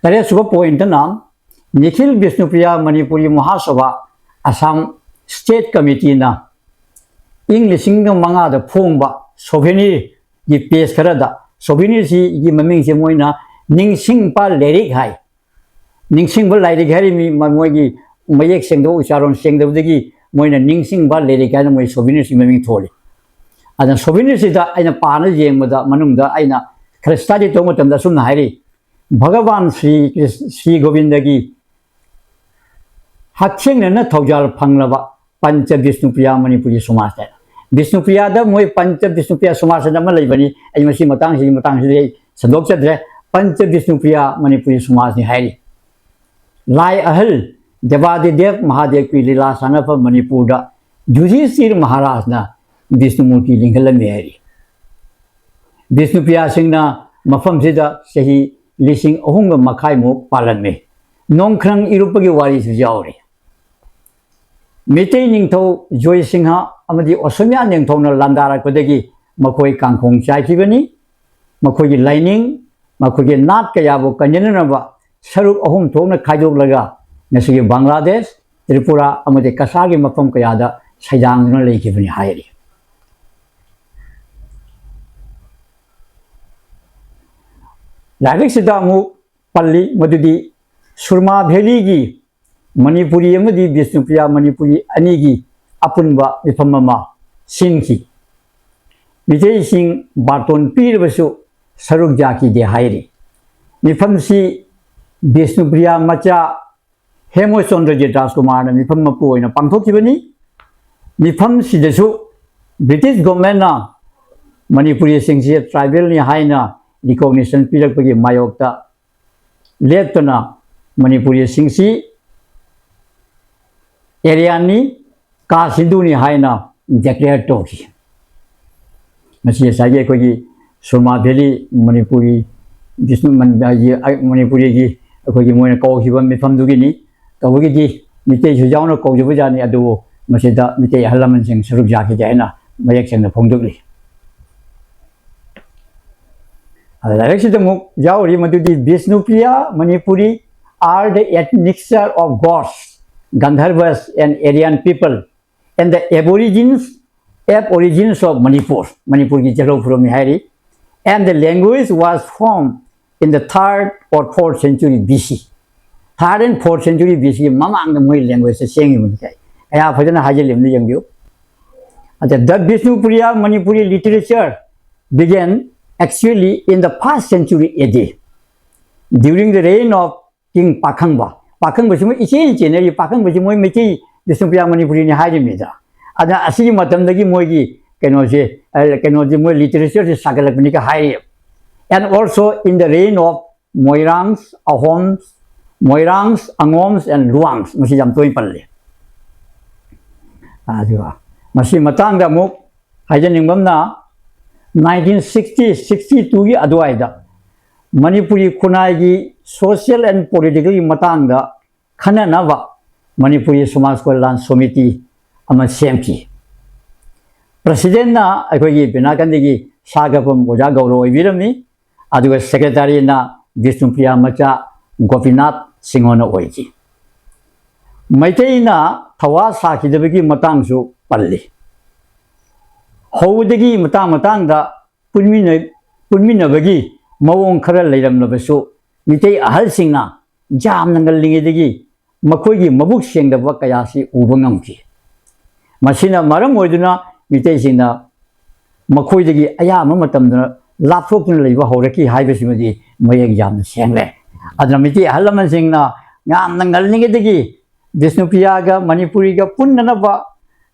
ꯇꯔꯦꯠꯁꯨꯕ ꯄꯣꯏꯟꯠꯇꯅ ꯅꯤꯈꯤꯜ ꯕꯤꯁꯅꯨꯄ꯭ꯔꯤꯌꯥ ꯃꯅꯤꯄꯨꯔꯤ ꯃꯍꯥꯁꯚꯥ ꯑꯁꯥꯝ ꯁ꯭ꯇꯦꯠ ꯀꯃꯤꯇꯤꯅ ꯏꯪ ꯂꯤꯁꯤꯡ ꯃꯉꯥꯗ ꯐꯣꯡꯕ ꯁꯣꯚꯦꯅꯤꯔꯒꯤ ꯄꯦꯖ ꯈꯔꯗ, ꯁꯣꯚꯦꯅꯤꯔꯁꯤꯒꯤ ꯃꯃꯤꯡꯁꯦ ꯃꯣꯏꯅ ꯅꯤꯡꯁꯤꯡꯕ ꯂꯥꯏꯔꯤꯛ ꯍꯥꯏ꯫ ꯅꯤꯡꯁꯤꯡꯕ ꯂꯥꯏꯔꯤꯛ ꯍꯥꯏꯔꯤꯕ ꯃꯤ-, ꯃꯣꯏꯒꯤ ꯃꯌꯦꯛ ꯁꯦꯡꯗꯣꯛ ꯎꯆꯥꯔꯣꯟ ꯁꯦꯡꯗꯕꯗꯒꯤ ꯃꯣꯏꯅ ꯅꯤꯡꯁꯤꯡꯕ ꯂꯥꯏꯔꯤꯛ ꯍꯥꯏꯅ ꯃꯣꯏ ꯁꯣꯚꯦꯅꯤꯔꯁꯤ ꯃꯃꯤꯡ ꯊꯣꯜꯂꯤ꯫ ꯑꯗꯨꯅ ꯁꯣꯚꯦꯅꯤꯔꯁꯤꯗ ꯑꯩꯅ ꯄꯥꯅ ꯌꯦꯡꯕꯗ ꯃꯅꯨꯡꯗ ꯑꯩꯅ ꯈꯔ ꯁ꯭ꯇꯗꯤ ꯇꯧꯕ ꯃꯇꯝꯗ ꯑꯁꯨꯝꯅ ꯍꯥꯏꯔꯤ, ꯚꯒꯕꯥꯟ ꯁ꯭ꯔꯤ ꯀ꯭ꯔꯤꯁ-, ꯁ꯭ꯔꯤ ꯒꯣꯕꯤꯟꯗꯒꯤ ꯍꯛꯊꯦꯡꯅꯅ ꯊꯧꯖꯥꯜ ꯐꯪꯂꯕ ꯄꯟꯆ ꯕꯤꯁꯅꯨꯄ꯭ꯔꯤꯌꯥ ꯃꯅꯤꯄꯨꯔꯤ ꯁꯃꯥꯖ ꯍꯥꯏꯅ꯫ ꯕꯤꯁꯅꯨꯄ꯭ꯔꯤꯌꯥꯗ ꯃꯣꯏ ꯄꯟꯆ ꯕꯤꯁꯅꯨꯄ꯭ꯔꯤꯌꯥ ꯁꯃꯥꯖ ꯍꯥꯏꯅ ꯑꯃ ꯂꯩꯕꯅꯤ꯫ ꯑꯩ ꯃꯁꯤ ꯃꯇꯥꯡꯁꯤꯒꯤ ꯃꯇꯥꯡꯁꯤꯗꯤ ꯑꯩ ꯁꯟꯗꯣꯛꯆꯗ꯭ꯔꯦ꯫ ꯄꯟꯆ ꯕꯤꯁꯅꯨꯄ꯭ꯔꯤꯌꯥ ꯃꯅꯤꯄꯨꯔꯤ ꯁꯃꯥꯖꯅꯤ ꯍꯥꯏꯔꯤ꯫ ꯂꯥꯏ ꯑꯍꯜ ꯗꯦꯕꯥꯗꯤꯗꯦꯕ ꯃꯍꯥꯗꯦꯕꯀꯤ ꯂꯤꯂꯥ ꯁꯥꯟꯅꯐꯝ ꯃꯅꯤꯄꯨꯔꯗ ꯌꯨꯙꯤꯁꯇꯤꯔ ꯃꯍꯥꯔꯥꯖꯅ ꯕꯤꯁꯅꯨꯃꯨꯔꯇꯤ ꯂꯤꯡꯈꯠꯂꯝꯃꯤ ꯍꯥꯏꯔꯤ꯫ ꯕꯤꯁꯅꯨꯄ꯭ꯔꯤꯌꯥꯁꯤꯡꯅ ꯃꯐꯝꯁꯤꯗ ꯆꯍꯤ ꯂꯤꯁꯤꯡ ꯑꯍꯨꯝꯒ ꯃꯈꯥꯏꯃꯨꯛ ꯄꯥꯜꯂꯝꯃꯤ꯫ ꯅꯣꯡꯈ꯭ꯔꯪ ꯏꯔꯨꯞꯄꯒꯤ ꯋꯥꯔꯤꯁꯨ ꯌꯥꯎꯔꯤ꯫ ꯃꯤꯇꯩ ꯅꯤꯡꯊꯧ ꯖꯣꯏꯁꯤꯡꯍ ꯑꯃꯗꯤ ꯑꯣꯁꯃꯤꯌꯥ ꯅꯤꯡꯊꯧꯅ ꯂꯥꯟꯗꯥꯔꯛꯄꯗꯒꯤ ꯃꯈꯣꯏ ꯀꯥꯡꯈꯣꯡ ꯆꯥꯏꯈꯤꯕꯅꯤ꯫ ꯃꯈꯣꯏꯒꯤ ꯂꯥꯏꯅꯤꯡ, ꯃꯈꯣꯏꯒꯤ ꯅꯥꯠ ꯀꯌꯥꯕꯨ ꯀꯟꯖꯅꯅꯕ ꯁꯔꯨꯛ ꯑꯍꯨꯝ ꯊꯣꯛꯅ ꯈꯥꯏꯗꯣꯛꯂꯒ ꯉꯁꯤꯒꯤ ꯕꯪꯒ꯭ꯂꯥꯗꯦꯁ, ꯇ꯭ꯔꯤꯄꯨꯔꯥ ꯑꯃꯗꯤ ꯀꯁꯥꯔꯒꯤ ꯃꯐꯝ ꯀꯌꯥꯗ ꯁꯩꯗꯥꯡꯗꯨꯅ ꯂꯩꯈꯤꯕꯅꯤ ꯍꯥꯏꯔꯤ꯫ ꯂꯥꯏꯔꯤꯛꯁꯤꯗ ꯑꯃꯨꯛ ꯄꯜꯂꯤ ꯃꯗꯨꯗꯤ ꯁꯨꯔꯃꯥ ꯚꯦꯂꯤꯒꯤ ꯃꯅꯤꯄꯨꯔꯤ ꯑꯃꯗꯤ ꯕꯤꯁꯅꯨꯄ꯭ꯔꯤꯌꯥ ꯃꯅꯤꯄꯨꯔꯤ ꯑꯅꯤꯒꯤ ꯑꯄꯨꯟꯕ ꯃꯤꯐꯝ ꯑꯃ ꯁꯤꯟꯈꯤ꯫ ꯃꯤꯇꯩꯁꯤꯡ ꯕꯥꯔꯇꯣꯟ ꯄꯤꯔꯕꯁꯨ ꯁꯔꯨꯛ ꯌꯥꯈꯤꯗꯦ ꯍꯥꯏꯔꯤ꯫ ꯃꯤꯐꯝꯁꯤ ꯕꯤꯁꯅꯨꯄ꯭ꯔꯤꯌꯥ ꯃꯆꯥ ꯍꯦꯃꯆꯟꯗ꯭ꯔꯖꯤꯠ ꯔꯥꯖꯀꯨꯃꯥꯔꯅ ꯃꯤꯐꯝ ꯃꯄꯨ ꯑꯣꯏꯅ ꯄꯥꯡꯊꯣꯛꯈꯤꯕꯅꯤ꯫ ꯃꯤꯐꯝꯁꯤꯗꯁꯨ ꯕ꯭ꯔꯤꯇꯤꯁ ꯒꯣꯚꯔꯟꯃꯦꯟꯠꯅ ꯃꯅꯤꯄꯨꯔꯤꯁꯤꯡꯁꯤ ꯇ꯭ꯔꯥꯏꯕꯦꯜꯅꯤ ꯍꯥꯏꯅ ꯔꯤꯀꯣꯛꯅꯤꯁꯟ ꯄꯤꯔꯛꯄꯒꯤ ꯃꯥꯌꯣꯛꯇ ꯂꯦꯞꯇꯅ ꯃꯅꯤꯄꯨꯔꯤꯁꯤꯡꯁꯤ ꯑꯦꯔꯤꯌꯥꯟꯅꯤ, ꯀꯥꯁ ꯍꯤꯟꯗꯨꯅꯤ ꯍꯥꯏꯅ ꯗꯤꯀ꯭ꯂꯦꯌꯔ ꯇꯧꯈꯤ꯫ ꯃꯁꯤ ꯉꯁꯥꯏꯒꯤ ꯑꯩꯈꯣꯏꯒꯤ ꯁꯨꯔꯃꯥ ꯚꯦꯂꯤ ꯃꯅꯤꯄꯨꯔꯤ ꯕꯤꯁꯅꯨ ꯃꯟ-, ꯍꯥꯏꯗꯤ, ꯑꯩ-, ꯃꯅꯤꯄꯨꯔꯤꯒꯤ ꯑꯩꯈꯣꯏꯒꯤ ꯃꯣꯏꯅ ꯀꯧꯈꯤꯕ ꯃꯤꯐꯝꯗꯨꯒꯤꯅꯤ꯫ ꯇꯧꯕꯒꯤꯗꯤ ꯃꯤꯇꯩꯁꯨ ꯌꯥꯎꯅ ꯀꯧꯖꯕꯖꯥꯠꯅꯤ, ꯑꯗꯨꯕꯨ ꯃꯁꯤꯗ ꯃꯤꯇꯩ ꯑꯍꯜ ꯂꯃꯟꯁꯤꯡ ꯁꯔꯨꯛ ꯌꯥꯈꯤꯗꯦ ꯍꯥꯏꯅ ꯃꯌꯦꯛ ꯁꯦꯡꯅ ꯐꯣꯡꯗꯣꯛꯂꯤ꯫ ꯑꯗ ꯂꯥꯏꯔꯤꯛꯁꯤꯗ ꯑꯃꯨꯛ ꯌꯥꯎꯔꯤ ꯃꯗꯨꯗꯤ Bishnupriya Manipuri are the admixture of gods, Gandharvas and Aryan people and the aborigines, aborigines of Manipur, ꯃꯅꯤꯄꯨꯔꯒꯤ ꯖꯦꯂꯧ ꯐꯨꯔꯨꯞꯅꯤ ꯍꯥꯏꯔꯤ꯫ And the language was formed in the third or fourth century B C꯫ Third and fourth century B C ꯒꯤ ꯃꯃꯥꯡꯗ ꯃꯣꯏ language ꯁꯦ ꯁꯦꯝꯈꯤꯕꯅꯤ ꯀꯥꯏ꯫ ꯀꯌꯥ ꯐꯖꯅ ꯍꯥꯏꯖꯤꯜꯂꯤꯕꯅꯣ ꯌꯦꯡꯕꯤꯌꯨ꯫ ꯑꯗ the Bishnupriya Manipuri literature began actually in the first century A D, during the reign of King ꯄꯥꯈꯪꯕ꯫ ꯄꯥꯈꯪꯕꯁꯤ ꯃꯣꯏ ꯏꯆꯦꯟ ꯆꯦꯟꯅꯔꯤ, ꯄꯥꯈꯪꯕꯁꯤ ꯃꯣꯏ ꯃꯩꯇꯩ ꯕꯤꯁꯅꯨꯄ꯭ꯔꯤꯌꯥ ꯃꯅꯤꯄꯨꯔꯤꯅꯤ ꯍꯥꯏꯔꯤꯕꯅꯤꯗ꯫ ꯑꯗ ꯑꯁꯤꯒꯤ ꯃꯇꯝꯗꯒꯤ ꯃꯣꯏꯒꯤ ꯀꯩꯅꯣꯁꯦ, ꯑ, ꯀꯩꯅꯣꯁꯦ ꯃꯣꯏ literature ꯁꯦ ꯁꯥꯒꯠꯂꯛꯄꯅꯤꯒ ꯍꯥꯏꯔꯤ꯫ And also in the reign of Moirangs, Ahoms, Moirangs, Angoms and Luangs, ꯃꯁꯤ ꯌꯥꯝ ꯇꯣꯏꯅ ꯄꯜꯂꯤ꯫ ꯑꯗꯨꯒ ꯃꯁꯤ ꯃꯇꯥꯡꯗ ꯑꯃꯨꯛ ꯍꯥꯏꯖꯅꯤꯡꯕ ꯑꯃꯅ, nineteen sixty, sixty two ꯒꯤ ꯑꯗꯨꯋꯥꯏꯗ ꯃꯅꯤꯄꯨꯔꯤ ꯈꯨꯟꯅꯥꯏꯒꯤ social and political ꯒꯤ ꯃꯇꯥꯡꯗ ꯈꯟꯅꯅꯕ ꯃꯅꯤꯄꯨꯔꯤ ꯁꯃꯥꯖ ꯀꯜꯌꯥꯟ ꯁꯣꯃꯤꯇꯤ ꯑꯃ ꯁꯦꯝꯈꯤ꯫ President ꯅ ꯑꯩꯈꯣꯏꯒꯤ ꯕꯤꯅꯥꯀꯟꯗꯒꯤ ꯁꯥꯒꯐꯝ ꯑꯣꯖꯥ ꯒꯧꯔ ꯑꯣꯏꯕꯤꯔꯝꯃꯤ, ꯑꯗꯨꯒ secretary ꯅ ꯕꯤꯁꯅꯨꯄ꯭ꯔꯤꯌꯥ ꯃꯆꯥ ꯒꯣꯄꯤꯅꯥꯊ ꯁꯤꯡꯍꯅ ꯑꯣꯏꯈꯤ꯫ ꯃꯩꯇꯩꯅ ꯊꯋꯥ ꯁꯥꯈꯤꯗꯕꯒꯤ ꯃꯇꯥꯡꯁꯨ ꯄꯜꯂꯤ꯫ ꯍꯧꯕꯗꯒꯤ ꯃꯇꯥꯡ ꯃꯇꯥꯡꯗ ꯄꯨꯟꯃꯤꯟꯅ-, ꯄꯨꯟꯃꯤꯟꯅꯕꯒꯤ ꯃꯑꯣꯡ ꯈꯔ ꯂꯩꯔꯝꯂꯕꯁꯨ, ꯃꯤꯇꯩ ꯑꯍꯜꯁꯤꯡꯅ ꯌꯥꯝꯅ ꯉꯜꯂꯤꯉꯩꯗꯒꯤ ꯃꯈꯣꯏꯒꯤ ꯃꯕꯨꯛ ꯁꯦꯡꯗꯕ ꯀꯌꯥꯁꯤ ꯎꯕ ꯉꯝꯈꯤ꯫ ꯃꯁꯤꯅ ꯃꯔꯝ ꯑꯣꯏꯗꯨꯅ ꯃꯤꯇꯩꯁꯤꯡꯅ ꯃꯈꯣꯏꯗꯒꯤ ꯑꯌꯥꯝꯕ ꯃꯇꯝꯗ ꯂꯥꯞꯊꯣꯛꯇꯨꯅ ꯂꯩꯕ ꯍꯧꯔꯛꯈꯤ ꯍꯥꯏꯕꯁꯤꯃꯗꯤ ꯃꯌꯦꯛ ꯌꯥꯝꯅ ꯁꯦꯡꯂꯦ꯫ ꯑꯗꯨꯅ ꯃꯤꯇꯩ ꯑꯍꯜ ꯂꯃꯟꯁꯤꯡꯅ ꯌꯥꯝꯅ ꯉꯜꯂꯤꯉꯩꯗꯒꯤ ꯕꯤꯁꯅꯨꯄ꯭ꯔꯤꯌꯥꯒ ꯃꯅꯤꯄꯨꯔꯤꯒ ꯄꯨꯟꯅꯅꯕ,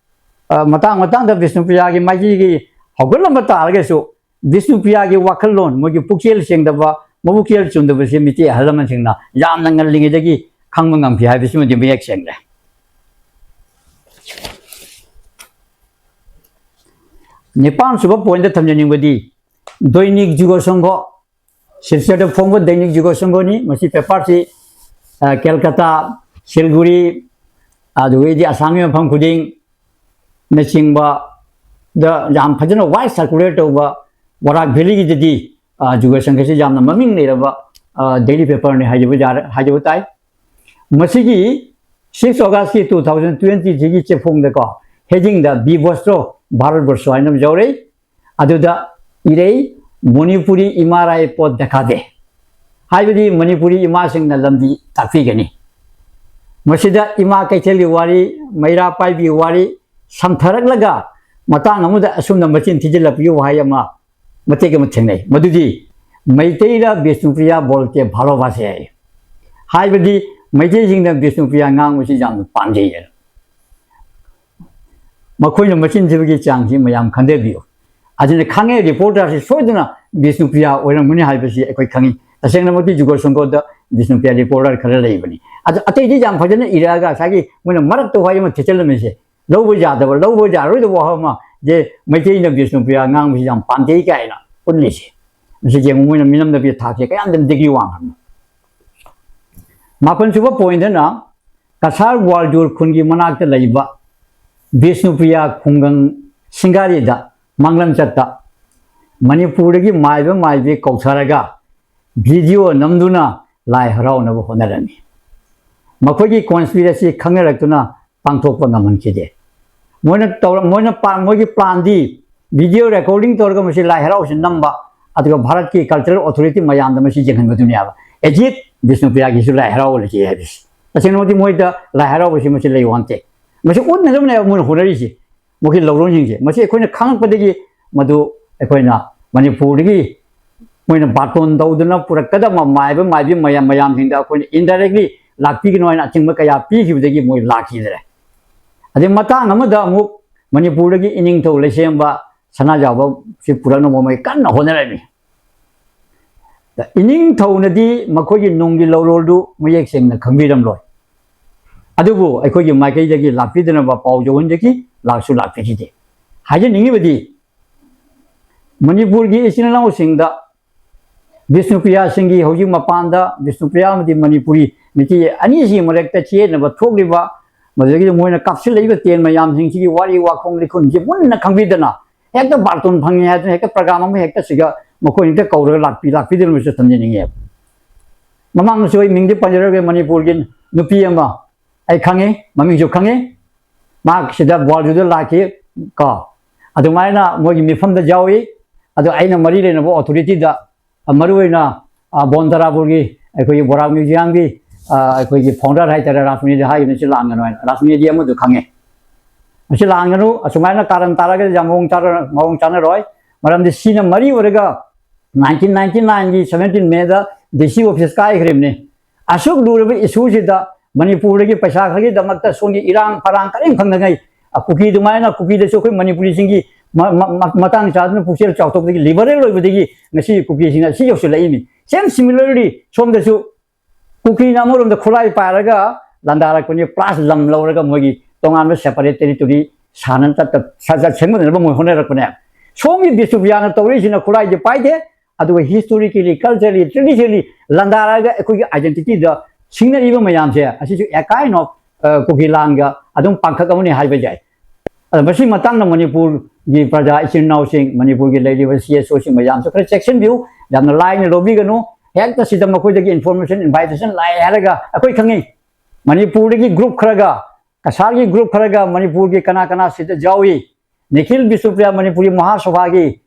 ꯑ, ꯃꯇꯥꯡ ꯃꯇꯥꯡꯗ ꯕꯤꯁꯅꯨꯄ꯭ꯔꯤꯌꯥꯒꯤ ꯃꯥꯏꯀꯩꯒꯤ ꯍꯧꯒꯠꯂꯝꯕ ꯇꯥꯔꯒꯁꯨ, ꯕꯤꯁꯅꯨꯄ꯭ꯔꯤꯌꯥꯒꯤ ꯋꯥꯈꯜꯂꯣꯟ, ꯃꯣꯏꯒꯤ ꯄꯨꯛꯆꯦꯜ ꯁꯦꯡꯗꯕ, ꯃꯕꯨꯛꯆꯦꯜ ꯆꯨꯝꯗꯕꯁꯦ ꯃꯤꯇꯩ ꯑꯍꯜ ꯂꯃꯟꯁꯤꯡꯅ ꯌꯥꯝꯅ ꯉꯜꯂꯤꯉꯩꯗꯒꯤ ꯈꯪꯕ ꯉꯝꯈꯤ ꯍꯥꯏꯕꯁꯤꯃꯗꯤ ꯃꯌꯦꯛ ꯁꯦꯡꯂꯦ꯫ ꯅꯤꯄꯥꯟ ꯁꯨꯕ ꯄꯣꯏꯟꯗ ꯊꯝꯖꯅꯤꯡꯕꯗꯤ ꯗꯣꯏꯅꯤꯛ ꯖꯨꯒ ꯁꯪꯘ, ꯁꯤꯜꯆꯔꯗ ꯐꯣꯡꯕ ꯗꯣꯏꯅꯤꯛ ꯖꯨꯒ ꯁꯪꯘꯅꯤ꯫ ꯃꯁꯤ ꯄꯦꯄꯔꯁꯤ, ꯑ, ꯀꯦꯜꯀꯇꯥ, ꯁꯤꯜꯒꯨꯔꯤ, ꯑꯗꯨꯒꯩꯗꯤ ꯑꯁꯥꯝꯒꯤ ꯃꯐꯝ ꯈꯨꯗꯤꯡꯅꯆꯤꯡꯕꯗ ꯌꯥꯝ ꯐꯖꯅ ꯋꯥꯏ ꯁꯔꯀꯨꯂꯦꯠ ꯇꯧꯕ, ꯕꯔꯥꯛ ꯚꯦꯂꯤꯒꯤꯗꯗꯤ, ꯑ, ꯖꯨꯒ ꯁꯪꯘꯁꯤ ꯌꯥꯝꯅ ꯃꯃꯤꯡ ꯂꯩꯔꯕ, ꯑ, ꯗꯦꯂꯤ ꯄꯦꯄꯔꯅꯤ ꯍꯥꯏꯖꯕ ꯌꯥꯔꯦ, ꯍꯥꯏꯖꯕ ꯇꯥꯏ꯫ ꯃꯁꯤꯒꯤ six August ꯀꯤ two thousand twenty ꯁꯤꯒꯤ ꯆꯦꯐꯣꯡꯗꯀꯣ, ꯍꯦꯗꯤꯡꯗ "ꯕꯤ ꯕꯣꯁꯇ꯭ꯔꯣ ꯚꯥꯔꯠ ꯕꯔꯁ" ꯍꯥꯏꯅ ꯑꯃ ꯌꯥꯎꯔꯛꯏ꯫ ꯑꯗꯨꯗ ꯏꯔꯩ, "ꯃꯅꯤꯄꯨꯔꯤ ꯏꯃꯥ ꯔꯥꯏ ꯄꯣꯠ ꯗꯦꯈꯥꯗꯦ", ꯍꯥꯏꯕꯗꯤ ꯃꯅꯤꯄꯨꯔꯤ ꯏꯃꯥꯁꯤꯡꯅ ꯂꯝꯕꯤ ꯇꯥꯛꯄꯤꯒꯅꯤ꯫ ꯃꯁꯤꯗ ꯏꯃꯥ ꯀꯩꯊꯦꯜꯒꯤ ꯋꯥꯔꯤ, ꯃꯩꯔꯥ ꯄꯥꯏꯕꯤꯒꯤ ꯋꯥꯔꯤ ꯁꯝꯊꯔꯛꯂꯒ, ꯃꯇꯥꯡ ꯑꯃꯗ ꯑꯁꯨꯝꯅ ꯃꯆꯤꯟ ꯊꯤꯖꯤꯜꯂꯛꯄꯒꯤ ꯋꯥꯍꯩ ꯑꯃ, ꯃꯇꯦꯛ ꯑꯃ ꯊꯦꯡꯅꯩ, ꯃꯗꯨꯗꯤ "ꯃꯩꯇꯩꯔ ꯕꯤꯁꯅꯨꯄ꯭ꯔꯤꯌꯥ ꯕꯣꯜꯇꯦ ꯚꯥꯂꯣꯕꯥꯁꯦ" ꯍꯥꯏ꯫ ꯍꯥꯏꯕꯗꯤ ꯃꯩꯇꯩꯁꯤꯡꯅ ꯕꯤꯁꯅꯨꯄ꯭ꯔꯤꯌꯥ ꯉꯥꯡꯕꯁꯤ ꯌꯥꯝꯅ ꯄꯥꯝꯖꯩ꯫ ꯃꯈꯣꯏꯅ ꯃꯆꯤꯟ ꯊꯤꯕꯒꯤ ꯆꯥꯡꯁꯤ ꯃꯌꯥꯝ ꯈꯟꯊꯕꯤꯌꯨ꯫ ꯑꯗꯨꯅ ꯈꯪꯉꯦ, ꯔꯤꯄꯣꯔꯇꯔꯁꯤ ꯁꯣꯏꯗꯅ ꯕꯤꯁꯅꯨꯄ꯭ꯔꯤꯌꯥ ꯑꯣꯏꯔꯝꯒꯅꯤ ꯍꯥꯏꯕꯁꯤ ꯑꯩꯈꯣꯏ ꯈꯪꯉꯤ꯫ ꯇꯁꯦꯡꯅꯃꯛꯇꯤ ꯖꯨꯒꯣꯜ ꯁꯪꯒꯣꯠꯇ ꯕꯤꯁꯅꯨꯄ꯭ꯔꯤꯌꯥ ꯔꯤꯄꯣꯔꯇꯔ ꯈꯔ ꯂꯩꯕꯅꯤ꯫ ꯑꯗꯨ ꯑꯇꯩꯗꯤ ꯌꯥꯝ ꯐꯖꯅ ꯏꯔꯛꯑꯒ ꯉꯁꯥꯏꯒꯤ ꯃꯣꯏꯅ ꯃꯔꯛꯇ ꯋꯥꯍꯩ ꯑꯃ ꯊꯦꯠꯆꯜꯂꯝꯃꯤꯁꯦ, ꯂꯧꯕ ꯌꯥꯗꯕ, ꯂꯧꯕ ꯌꯥꯔꯣꯏꯗꯕ ꯋꯥꯐꯝ ꯑꯃ, ꯖꯦ ꯃꯩꯇꯩꯅ ꯕꯤꯁꯅꯨꯄ꯭ꯔꯤꯌꯥ ꯉꯥꯡꯕꯁꯤ ꯌꯥꯝ ꯄꯥꯝꯖꯩ ꯀꯥꯏꯅ ꯎꯠꯂꯤꯁꯦ꯫ ꯃꯁꯤ ꯌꯦꯡꯉꯨ, ꯃꯣꯏꯅ ꯃꯤꯅꯝꯗ ꯄꯤ ꯊꯥꯛꯁꯦ ꯀꯌꯥꯝ ꯗꯤꯒ꯭ꯔꯤ ꯋꯥꯡꯈ꯭ꯔꯕꯅꯣ꯫ ꯃꯥꯄꯟ ꯁꯨꯕ ꯄꯣꯏꯟꯗꯅ ꯀꯁꯥꯔ ꯒ꯭ꯋꯥꯜꯖꯨꯔ ꯈꯨꯟꯒꯤ ꯃꯅꯥꯛꯇ ꯂꯩꯕ ꯕꯤꯁꯅꯨꯄ꯭ꯔꯤꯌꯥ ꯈꯨꯡꯒꯪ ꯁꯤꯡꯒꯥꯔꯤꯗ ꯃꯪꯂꯝ ꯆꯠꯇ ꯃꯅꯤꯄꯨꯔꯗꯒꯤ ꯃꯥꯏꯕ ꯃꯥꯏꯕꯤ ꯀꯧꯊꯔꯒ ꯚꯤꯗꯤꯑꯣ ꯅꯝꯗꯨꯅ ꯂꯥꯏ ꯍꯔꯥꯎꯅꯕ ꯍꯣꯠꯅꯔꯝꯃꯤ꯫ ꯃꯈꯣꯏꯒꯤ ꯀꯣꯟꯁꯄꯤꯔꯦꯁꯤ ꯈꯪꯅꯔꯛꯇꯨꯅ ꯄꯥꯡꯊꯣꯛꯄ ꯉꯝꯍꯟꯈꯤꯗꯦ꯫ ꯃꯣꯏꯅ ꯇꯧꯔ-, ꯃꯣꯏꯅ ꯄꯥ-, ꯃꯣꯏꯒꯤ ꯄ꯭ꯂꯥꯟꯗꯤ ꯚꯤꯗꯤꯑꯣ ꯔꯦꯀꯣꯔꯗꯤꯡ ꯇꯧꯔꯒ ꯃꯁꯤ ꯂꯥꯏ ꯍꯔꯥꯎꯁꯤ ꯅꯝꯕ, ꯑꯗꯨꯒ ꯚꯥꯔꯠꯀꯤ ꯀꯜꯆꯔꯦꯜ ꯑꯣꯊꯣꯔꯤꯇꯤ ꯃꯌꯥꯝꯗ ꯃꯁꯤ ꯌꯦꯡꯍꯟꯕꯗꯨꯅꯦꯕ꯫ ꯑꯦꯖꯤꯠ ꯕꯤꯁꯅꯨꯄ꯭ꯔꯤꯌꯥꯒꯤꯁꯨ ꯂꯥꯏ ꯍꯔꯥꯎꯕ ꯂꯩꯁꯤ ꯍꯥꯏꯕꯁꯤ꯫ ꯇꯁꯦꯡꯅꯃꯛꯇꯤ ꯃꯣꯏꯗ ꯂꯥꯏ ꯍꯔꯥꯎꯕꯁꯤ ꯃꯁꯤ ꯂꯩ ꯋꯥꯟꯇꯦ꯫ ꯃꯁꯤ ꯎꯠꯅꯅꯕꯅꯦꯕ ꯃꯣꯏꯅ ꯍꯣꯠꯅꯔꯤꯁꯤ꯫ ꯃꯈꯣꯏꯒꯤ ꯂꯧꯔꯣꯟꯁꯤꯡꯁꯦ꯫ ꯃꯁꯤ ꯑꯩꯈꯣꯏꯅ ꯈꯪꯉꯛꯄꯗꯒꯤ ꯃꯗꯨ ꯑꯩꯈꯣꯏꯅ ꯃꯅꯤꯄꯨꯔꯗꯒꯤ ꯃꯣꯏꯅ ꯕꯥꯇꯣꯟ ꯇꯧꯗꯨꯅ ꯄꯨꯔꯛꯀꯗꯕ ꯃꯥꯏꯕ ꯃꯥꯏꯕꯤ ꯃꯌꯥꯝ ꯃꯌꯥꯝꯁꯤꯡꯗ ꯑꯩꯈꯣꯏꯅ indirectly ꯂꯥꯛꯄꯤꯒꯅꯨ ꯍꯥꯏꯅ ꯑꯆꯤꯡꯕ ꯀꯌꯥ ꯄꯤꯈꯤꯕꯗꯒꯤ ꯃꯣꯏ ꯂꯥꯛꯈꯤꯗ꯭ꯔꯦ꯫ ꯑꯗꯩ ꯃꯇꯥꯡ ꯑꯃꯗ ꯑꯃꯨꯛ ꯃꯅꯤꯄꯨꯔꯗꯒꯤ ꯏꯅꯤꯡꯊꯧ ꯂꯩꯁꯦꯝꯕ ꯁꯅꯥꯖꯥꯎꯕꯁꯤ ꯄꯨꯔꯛꯅꯕ ꯃꯣꯏ ꯀꯟꯅ ꯍꯣꯠꯅꯔꯝꯃꯤ꯫ ꯏꯅꯤꯡꯊꯧꯅꯗꯤ ꯃꯈꯣꯏꯒꯤ ꯅꯨꯡꯒꯤ ꯂꯧꯔꯣꯜꯗꯨ ꯃꯌꯦꯛ ꯁꯦꯡꯅ ꯈꯪꯕꯤꯔꯝꯂꯣꯏ꯫ ꯑꯗꯨꯕꯨ ꯑꯩꯈꯣꯏꯒꯤ ꯃꯥꯏꯀꯩꯗꯒꯤ ꯂꯥꯛꯄꯤꯗꯅꯕ ꯄꯥꯎ ꯌꯧꯍꯟꯖꯈꯤ, ꯂꯥꯛꯁꯨ ꯂꯥꯛꯄꯤꯈꯤꯗꯦ꯫ ꯍꯥꯏꯖꯅꯤꯡꯉꯤꯕꯗꯤ, ꯃꯅꯤꯄꯨꯔꯒꯤ ꯏꯆꯤꯟ ꯏꯅꯥꯎꯁꯤꯡꯗ ꯕꯤꯁꯅꯨꯄ꯭ꯔꯤꯌꯥꯁꯤꯡꯒꯤ ꯍꯧꯖꯤꯛ ꯃꯄꯥꯟꯗ ꯕꯤꯁꯅꯨꯄ꯭ꯔꯤꯌꯥ ꯑꯃꯗꯤ ꯃꯅꯤꯄꯨꯔꯤ ꯃꯤꯇꯩ ꯑꯅꯤꯁꯤꯒꯤ ꯃꯔꯛꯇ ꯆꯌꯦꯠꯅꯕ ꯊꯣꯛꯂꯤꯕ, ꯃꯗꯨꯗꯒꯤꯗꯤ ꯃꯣꯏꯅ ꯀꯥꯞꯁꯤꯜꯂꯛꯏꯕ ꯇꯦꯟ ꯃꯌꯥꯝꯁꯤꯡꯁꯤꯒꯤ ꯋꯥꯔꯤ ꯋꯥꯈꯣꯡ ꯂꯤꯈꯨꯟꯁꯤ ꯃꯨꯟꯅ ꯈꯪꯕꯤꯗꯅ, ꯍꯦꯛꯇ ꯕꯥꯔꯇꯣꯟ ꯐꯪꯉꯤ ꯍꯥꯏꯗꯅ ꯍꯦꯛꯇ ꯄ꯭ꯔꯣꯒ꯭ꯔꯥꯝ ꯑꯃ ꯍꯦꯛꯇ ꯁꯤꯒ ꯃꯈꯣꯏ ꯍꯦꯛꯇ ꯀꯧꯔꯒ ꯂꯥꯛꯄꯤ ꯂꯥꯛꯄꯤꯗꯅꯕꯁꯨ ꯊꯝꯖꯅꯤꯡꯉꯦꯕ꯫ ꯃꯃꯥꯡꯗꯁꯨ ꯑꯩ ꯃꯤꯡꯗꯤ ꯄꯟꯖꯔꯔꯣꯏꯒꯦ, ꯃꯅꯤꯄꯨꯔꯒꯤ ꯅꯨꯄꯤ ꯑꯃ ꯑꯩ ꯈꯪꯉꯤ, ꯃꯃꯤꯡꯁꯨ ꯈꯪꯉꯤ, ꯃꯍꯥꯛ ꯁꯤꯗ ꯒ꯭ꯋꯥꯜꯖꯨꯗ ꯂꯥꯛꯈꯤ ꯀꯣ꯫ ꯑꯗꯨꯃꯥꯏꯅ ꯃꯣꯏꯒꯤ ꯃꯤꯐꯝꯗ ꯌꯥꯎꯏ꯫ ꯑꯗꯣ ꯑꯩꯅ ꯃꯔꯤ ꯂꯩꯅꯕ ꯑꯣꯊꯣꯔꯤꯇꯤꯗ, ꯑ, ꯃꯔꯨꯑꯣꯏꯅ, ꯑ, ꯕꯣꯟ ꯇꯔꯥꯄꯨꯔꯒꯤ ꯑꯩꯈꯣꯏꯒꯤ ꯕꯣꯔꯥꯛ ꯃ꯭ꯌꯨꯖꯤꯌꯝꯒꯤ, ꯑ, ꯑꯩꯈꯣꯏꯒꯤ ꯐꯥꯎꯟꯗꯔ ꯍꯥꯏꯇꯥꯔꯦ, ꯔꯥꯁꯃꯅꯤꯗ ꯍꯥꯏꯈꯤꯕꯅꯤ, ꯁꯤ ꯂꯥꯟꯒꯅꯨ ꯍꯥꯏꯅ꯫ ꯔꯥꯁꯃꯅꯤꯗꯤ ꯑꯃꯗꯨ ꯈꯪꯉꯦ꯫ ꯃꯁꯤ ꯂꯥꯟꯒꯅꯨ, ꯑꯁꯨꯃꯥꯏꯅ ꯀꯥꯔꯟ ꯇꯥꯔꯒꯗꯤ ꯌꯥꯝ ꯃꯑꯣꯡ ꯆꯥꯔ-, ꯃꯑꯣꯡ ꯆꯥꯅꯔꯣꯏ꯫ ꯃꯔꯝꯗꯤ ꯁꯤꯅ ꯃꯔꯤ ꯑꯣꯏꯔꯒ nineteen ninety nine ꯒꯤ seventeen May ꯗ D C office ꯀꯥꯏꯈ꯭ꯔꯤꯕꯅꯤ꯫ ꯑꯁꯨꯛ ꯂꯨꯔꯕ issue ꯁꯤꯗ ꯃꯅꯤꯄꯨꯔꯗꯒꯤ ꯄꯩꯁꯥ ꯈꯔꯒꯤꯗꯃꯛꯇ ꯁꯣꯝꯒꯤ ꯏꯔꯥꯡ ꯐꯔꯥꯡ ꯀꯔꯤꯝ ꯈꯪꯗꯉꯩ, ꯑ, ꯀꯨꯀꯤ ꯑꯗꯨꯃꯥꯏꯅ ꯀꯨꯀꯤꯗꯁꯨ ꯑꯩꯈꯣꯏ ꯃꯅꯤꯄꯨꯔꯤꯁꯤꯡꯒꯤ ꯃ-, ꯃ-, ꯃ-, ꯃꯇꯥꯡ ꯆꯥꯗꯅ ꯄꯨꯛꯆꯦꯜ ꯆꯥꯎꯊꯣꯛꯄꯗꯒꯤ, liberal ꯑꯣꯏꯕꯗꯒꯤ ꯉꯁꯤ ꯀꯨꯀꯤꯁꯤꯡꯅ ꯁꯤ ꯌꯧꯁꯤꯜꯂꯛꯏꯅꯤ꯫ Same similarly ꯁꯣꯝꯗꯁꯨ ꯀꯨꯀꯤꯅ ꯑꯃꯔꯣꯝꯗ ꯈꯨꯠꯂꯥꯏ ꯄꯥꯏꯔꯒ ꯂꯥꯟꯗꯥꯔꯛꯄꯅꯤ, plus ꯂꯝ ꯂꯧꯔꯒ ꯃꯣꯏꯒꯤ ꯇꯣꯉꯥꯟꯕ separate territory ꯁꯥꯟꯅ ꯆꯠꯄ, ꯁ-, ꯁ-, ꯁꯦꯝꯒꯠꯅꯅꯕ ꯃꯣꯏ ꯍꯣꯠꯅꯔꯛꯄꯅꯦ꯫ ꯁꯣꯝꯒꯤ ꯕꯤꯁꯅꯨꯄ꯭ꯔꯤꯌꯥꯅ ꯇꯧꯔꯤꯁꯤꯅ ꯈꯨꯠꯂꯥꯏꯗꯤ ꯄꯥꯏꯗꯦ, ꯑꯗꯨꯒ historically, culturally, traditionally ꯂꯥꯟꯗꯥꯔꯛꯑꯒ ꯑꯩꯈꯣꯏꯒꯤ identity ꯗ ꯁꯤꯡꯅꯔꯤꯕ ꯃꯌꯥꯝꯁꯦ, ꯑꯁꯤꯁꯨ a kind of, ꯑ, ꯀꯨꯀꯤ ꯂꯥꯟꯒ ꯑꯗꯨꯝ ꯄꯥꯡꯈꯛ ꯑꯃꯅꯤ ꯍꯥꯏꯕ ꯌꯥꯏ꯫ ꯑꯗꯣ ꯃꯁꯤ ꯃꯇꯥꯡꯗ ꯃꯅꯤꯄꯨꯔꯒꯤ ꯄ꯭ꯔꯖꯥ ꯏꯆꯤꯟ ꯏꯅꯥꯎꯁꯤꯡ, ꯃꯅꯤꯄꯨꯔꯒꯤ ꯂꯩꯔꯤꯕ C S O ꯁꯤꯡ ꯃꯌꯥꯝꯁꯨ ꯈꯔ ꯆꯦꯛꯁꯤꯟꯕꯤꯌꯨ, ꯌꯥꯝꯅ ꯂꯥꯏꯅ ꯂꯧꯕꯤꯒꯅꯨ꯫ ꯍꯦꯛꯇ ꯁꯤꯗ ꯃꯈꯣꯏꯗꯒꯤ information, invitation ꯂꯥꯛꯑꯦ ꯍꯥꯏꯔꯒ, ꯑꯩꯈꯣꯏ ꯈꯪꯉꯤ, ꯃꯅꯤꯄꯨꯔꯗꯒꯤ group ꯈꯔꯒ, ꯀꯁꯥꯔꯒꯤ group ꯈꯔꯒ ꯃꯅꯤꯄꯨꯔꯒꯤ ꯀꯅꯥ ꯀꯅꯥ ꯁꯤꯗ ꯌꯥꯎꯏ, Nikhil ꯕꯤꯁꯅꯨꯄ꯭ꯔꯤꯌꯥ Manipuri ꯃꯍꯥꯁꯚꯥꯒꯤ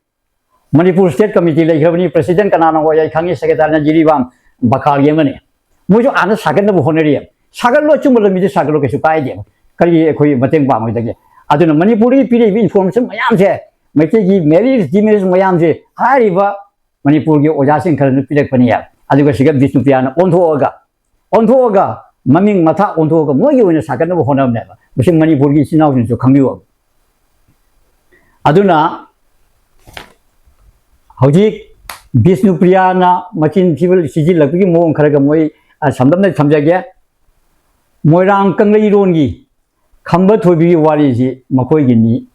Manipur state committee ꯂꯩꯈ꯭ꯔꯕꯅꯤ, president ꯀꯅꯥꯅꯣ ꯑꯣꯏ ꯑꯩ ꯈꯪꯉꯤ, secretary ꯅ ꯖꯤꯔꯤꯕꯥꯝ ꯕꯀꯥꯜꯒꯤ ꯑꯃꯅꯤ꯫ ꯃꯣꯏꯁꯨ ꯑꯥꯗ ꯁꯥꯒꯠꯅꯕ ꯍꯣꯠꯅꯔꯤ꯫ ꯁꯥꯒꯠꯂꯣ, ꯑꯆꯨꯝꯕ ꯂꯝꯕꯤꯗ ꯁꯥꯒꯠꯂꯣ, ꯀꯩꯁꯨ ꯀꯥꯏꯗꯦ꯫ ꯀꯔꯤ ꯑꯩꯈꯣꯏ ꯃꯇꯦꯡ ꯄꯥꯡꯉꯣꯏꯗꯒꯦ? ꯑꯗꯨꯅ ꯃꯅꯤꯄꯨꯔꯗꯒꯤ ꯄꯤꯔꯛꯏꯕ information ꯃꯌꯥꯝꯁꯦ ꯃꯩꯇꯩꯒꯤ ꯃꯦꯔꯤꯖ ꯗꯤꯃꯦꯔꯤꯖ ꯃꯌꯥꯝꯁꯦ ꯍꯥꯏꯔꯤꯕ ꯃꯅꯤꯄꯨꯔꯒꯤ ꯑꯣꯖꯥꯁꯤꯡ ꯈꯔꯅ ꯄꯤꯔꯛꯄꯅꯤ꯫ ꯑꯗꯨꯒ ꯁꯤꯒ ꯕꯤꯁꯅꯨꯄ꯭ꯔꯤꯌꯥꯅ ꯑꯣꯟꯊꯣꯛꯑꯒ, ꯑꯣꯟꯊꯣꯛꯑꯒ ꯃꯃꯤꯡ ꯃꯊꯥ ꯑꯣꯟꯊꯣꯛꯑꯒ ꯃꯣꯏꯒꯤ ꯑꯣꯏꯅ ꯁꯥꯒꯠꯅꯕ ꯍꯣꯠꯅꯕꯅꯦꯕ꯫ ꯃꯁꯤ ꯃꯅꯤꯄꯨꯔꯒꯤ ꯏꯆꯤꯟ ꯏꯅꯥꯎꯁꯤꯡꯁꯨ ꯈꯪꯕꯤꯌꯨ꯫ ꯑꯗꯨꯅ ꯍꯧꯖꯤꯛ ꯕꯤꯁꯅꯨꯄ꯭ꯔꯤꯌꯥꯅ ꯃꯆꯤꯟ ꯊꯤꯕ ꯁꯤꯖꯤꯜꯂꯛꯄꯒꯤ ꯃꯑꯣꯡ ꯈꯔꯒ ꯃꯣꯏ, ꯑ, ꯁꯝꯂꯞꯅ ꯊꯝꯖꯒꯦ꯫ ꯃꯣꯏꯔꯥꯡ ꯀꯪꯂꯩꯔꯣꯟꯒꯤ ꯈꯝꯕ ꯊꯣꯏꯕꯤꯒꯤ ꯋꯥꯔꯤꯁꯤ ꯃꯈꯣꯏꯒꯤꯅꯤ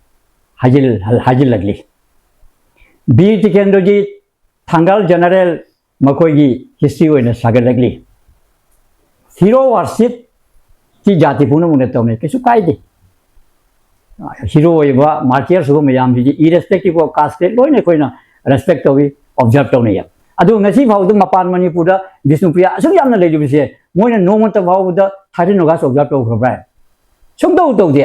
ꯍꯥꯏꯖꯤꯜ-, ꯍꯥꯏꯖꯤꯜꯂꯛꯂꯤ꯫ ꯕꯤꯔ ꯇꯤꯀꯦꯟꯗ꯭ꯔꯖꯤꯠ, ꯊꯪꯒꯥꯜ ꯖꯦꯅꯔꯦꯜ, ꯃꯈꯣꯏꯒꯤ ꯍꯤꯁꯇ꯭ꯔꯤ ꯑꯣꯏꯅ ꯁꯥꯒꯠꯂꯛꯂꯤ꯫ ꯍꯤꯔꯣ ꯋꯥꯔꯁꯤꯞ ꯁꯤ ꯖꯥꯇꯤ ꯄꯨꯝꯅꯃꯛꯅ ꯇꯧꯅꯩ, ꯀꯩꯁꯨ ꯀꯥꯏꯗꯦ꯫ ꯍꯤꯔꯣ ꯑꯣꯏꯕ ꯃꯥꯔꯇꯤꯌꯔ ꯁꯨꯕ ꯃꯌꯥꯝꯁꯤꯗꯤ irrespective of caste ꯂꯣꯏꯅ ꯑꯩꯈꯣꯏꯅ ꯔꯦꯁꯄꯦꯛ ꯇꯧꯏ, ꯑꯣꯕꯖꯔꯞ ꯇꯧꯅꯩ꯫ ꯑꯗꯨ ꯉꯁꯤ ꯐꯥꯎꯗ ꯃꯄꯥꯟ ꯃꯅꯤꯄꯨꯔꯗ ꯕꯤꯁꯅꯨꯄ꯭ꯔꯤꯌꯥ ꯑꯁꯨꯛ ꯌꯥꯝꯅ ꯂꯩꯔꯤꯕꯁꯦ ꯃꯣꯏꯅ ꯅꯣꯡꯃꯇ ꯐꯥꯎꯕꯗ ꯊꯥꯏꯔꯦꯟ ꯑꯣꯒꯁ ꯑꯣꯕꯖꯔꯞ ꯇꯧꯈ꯭ꯔꯕ꯭ꯔꯥ? ꯁꯨꯡꯇꯧ ꯇꯧꯗꯦ꯫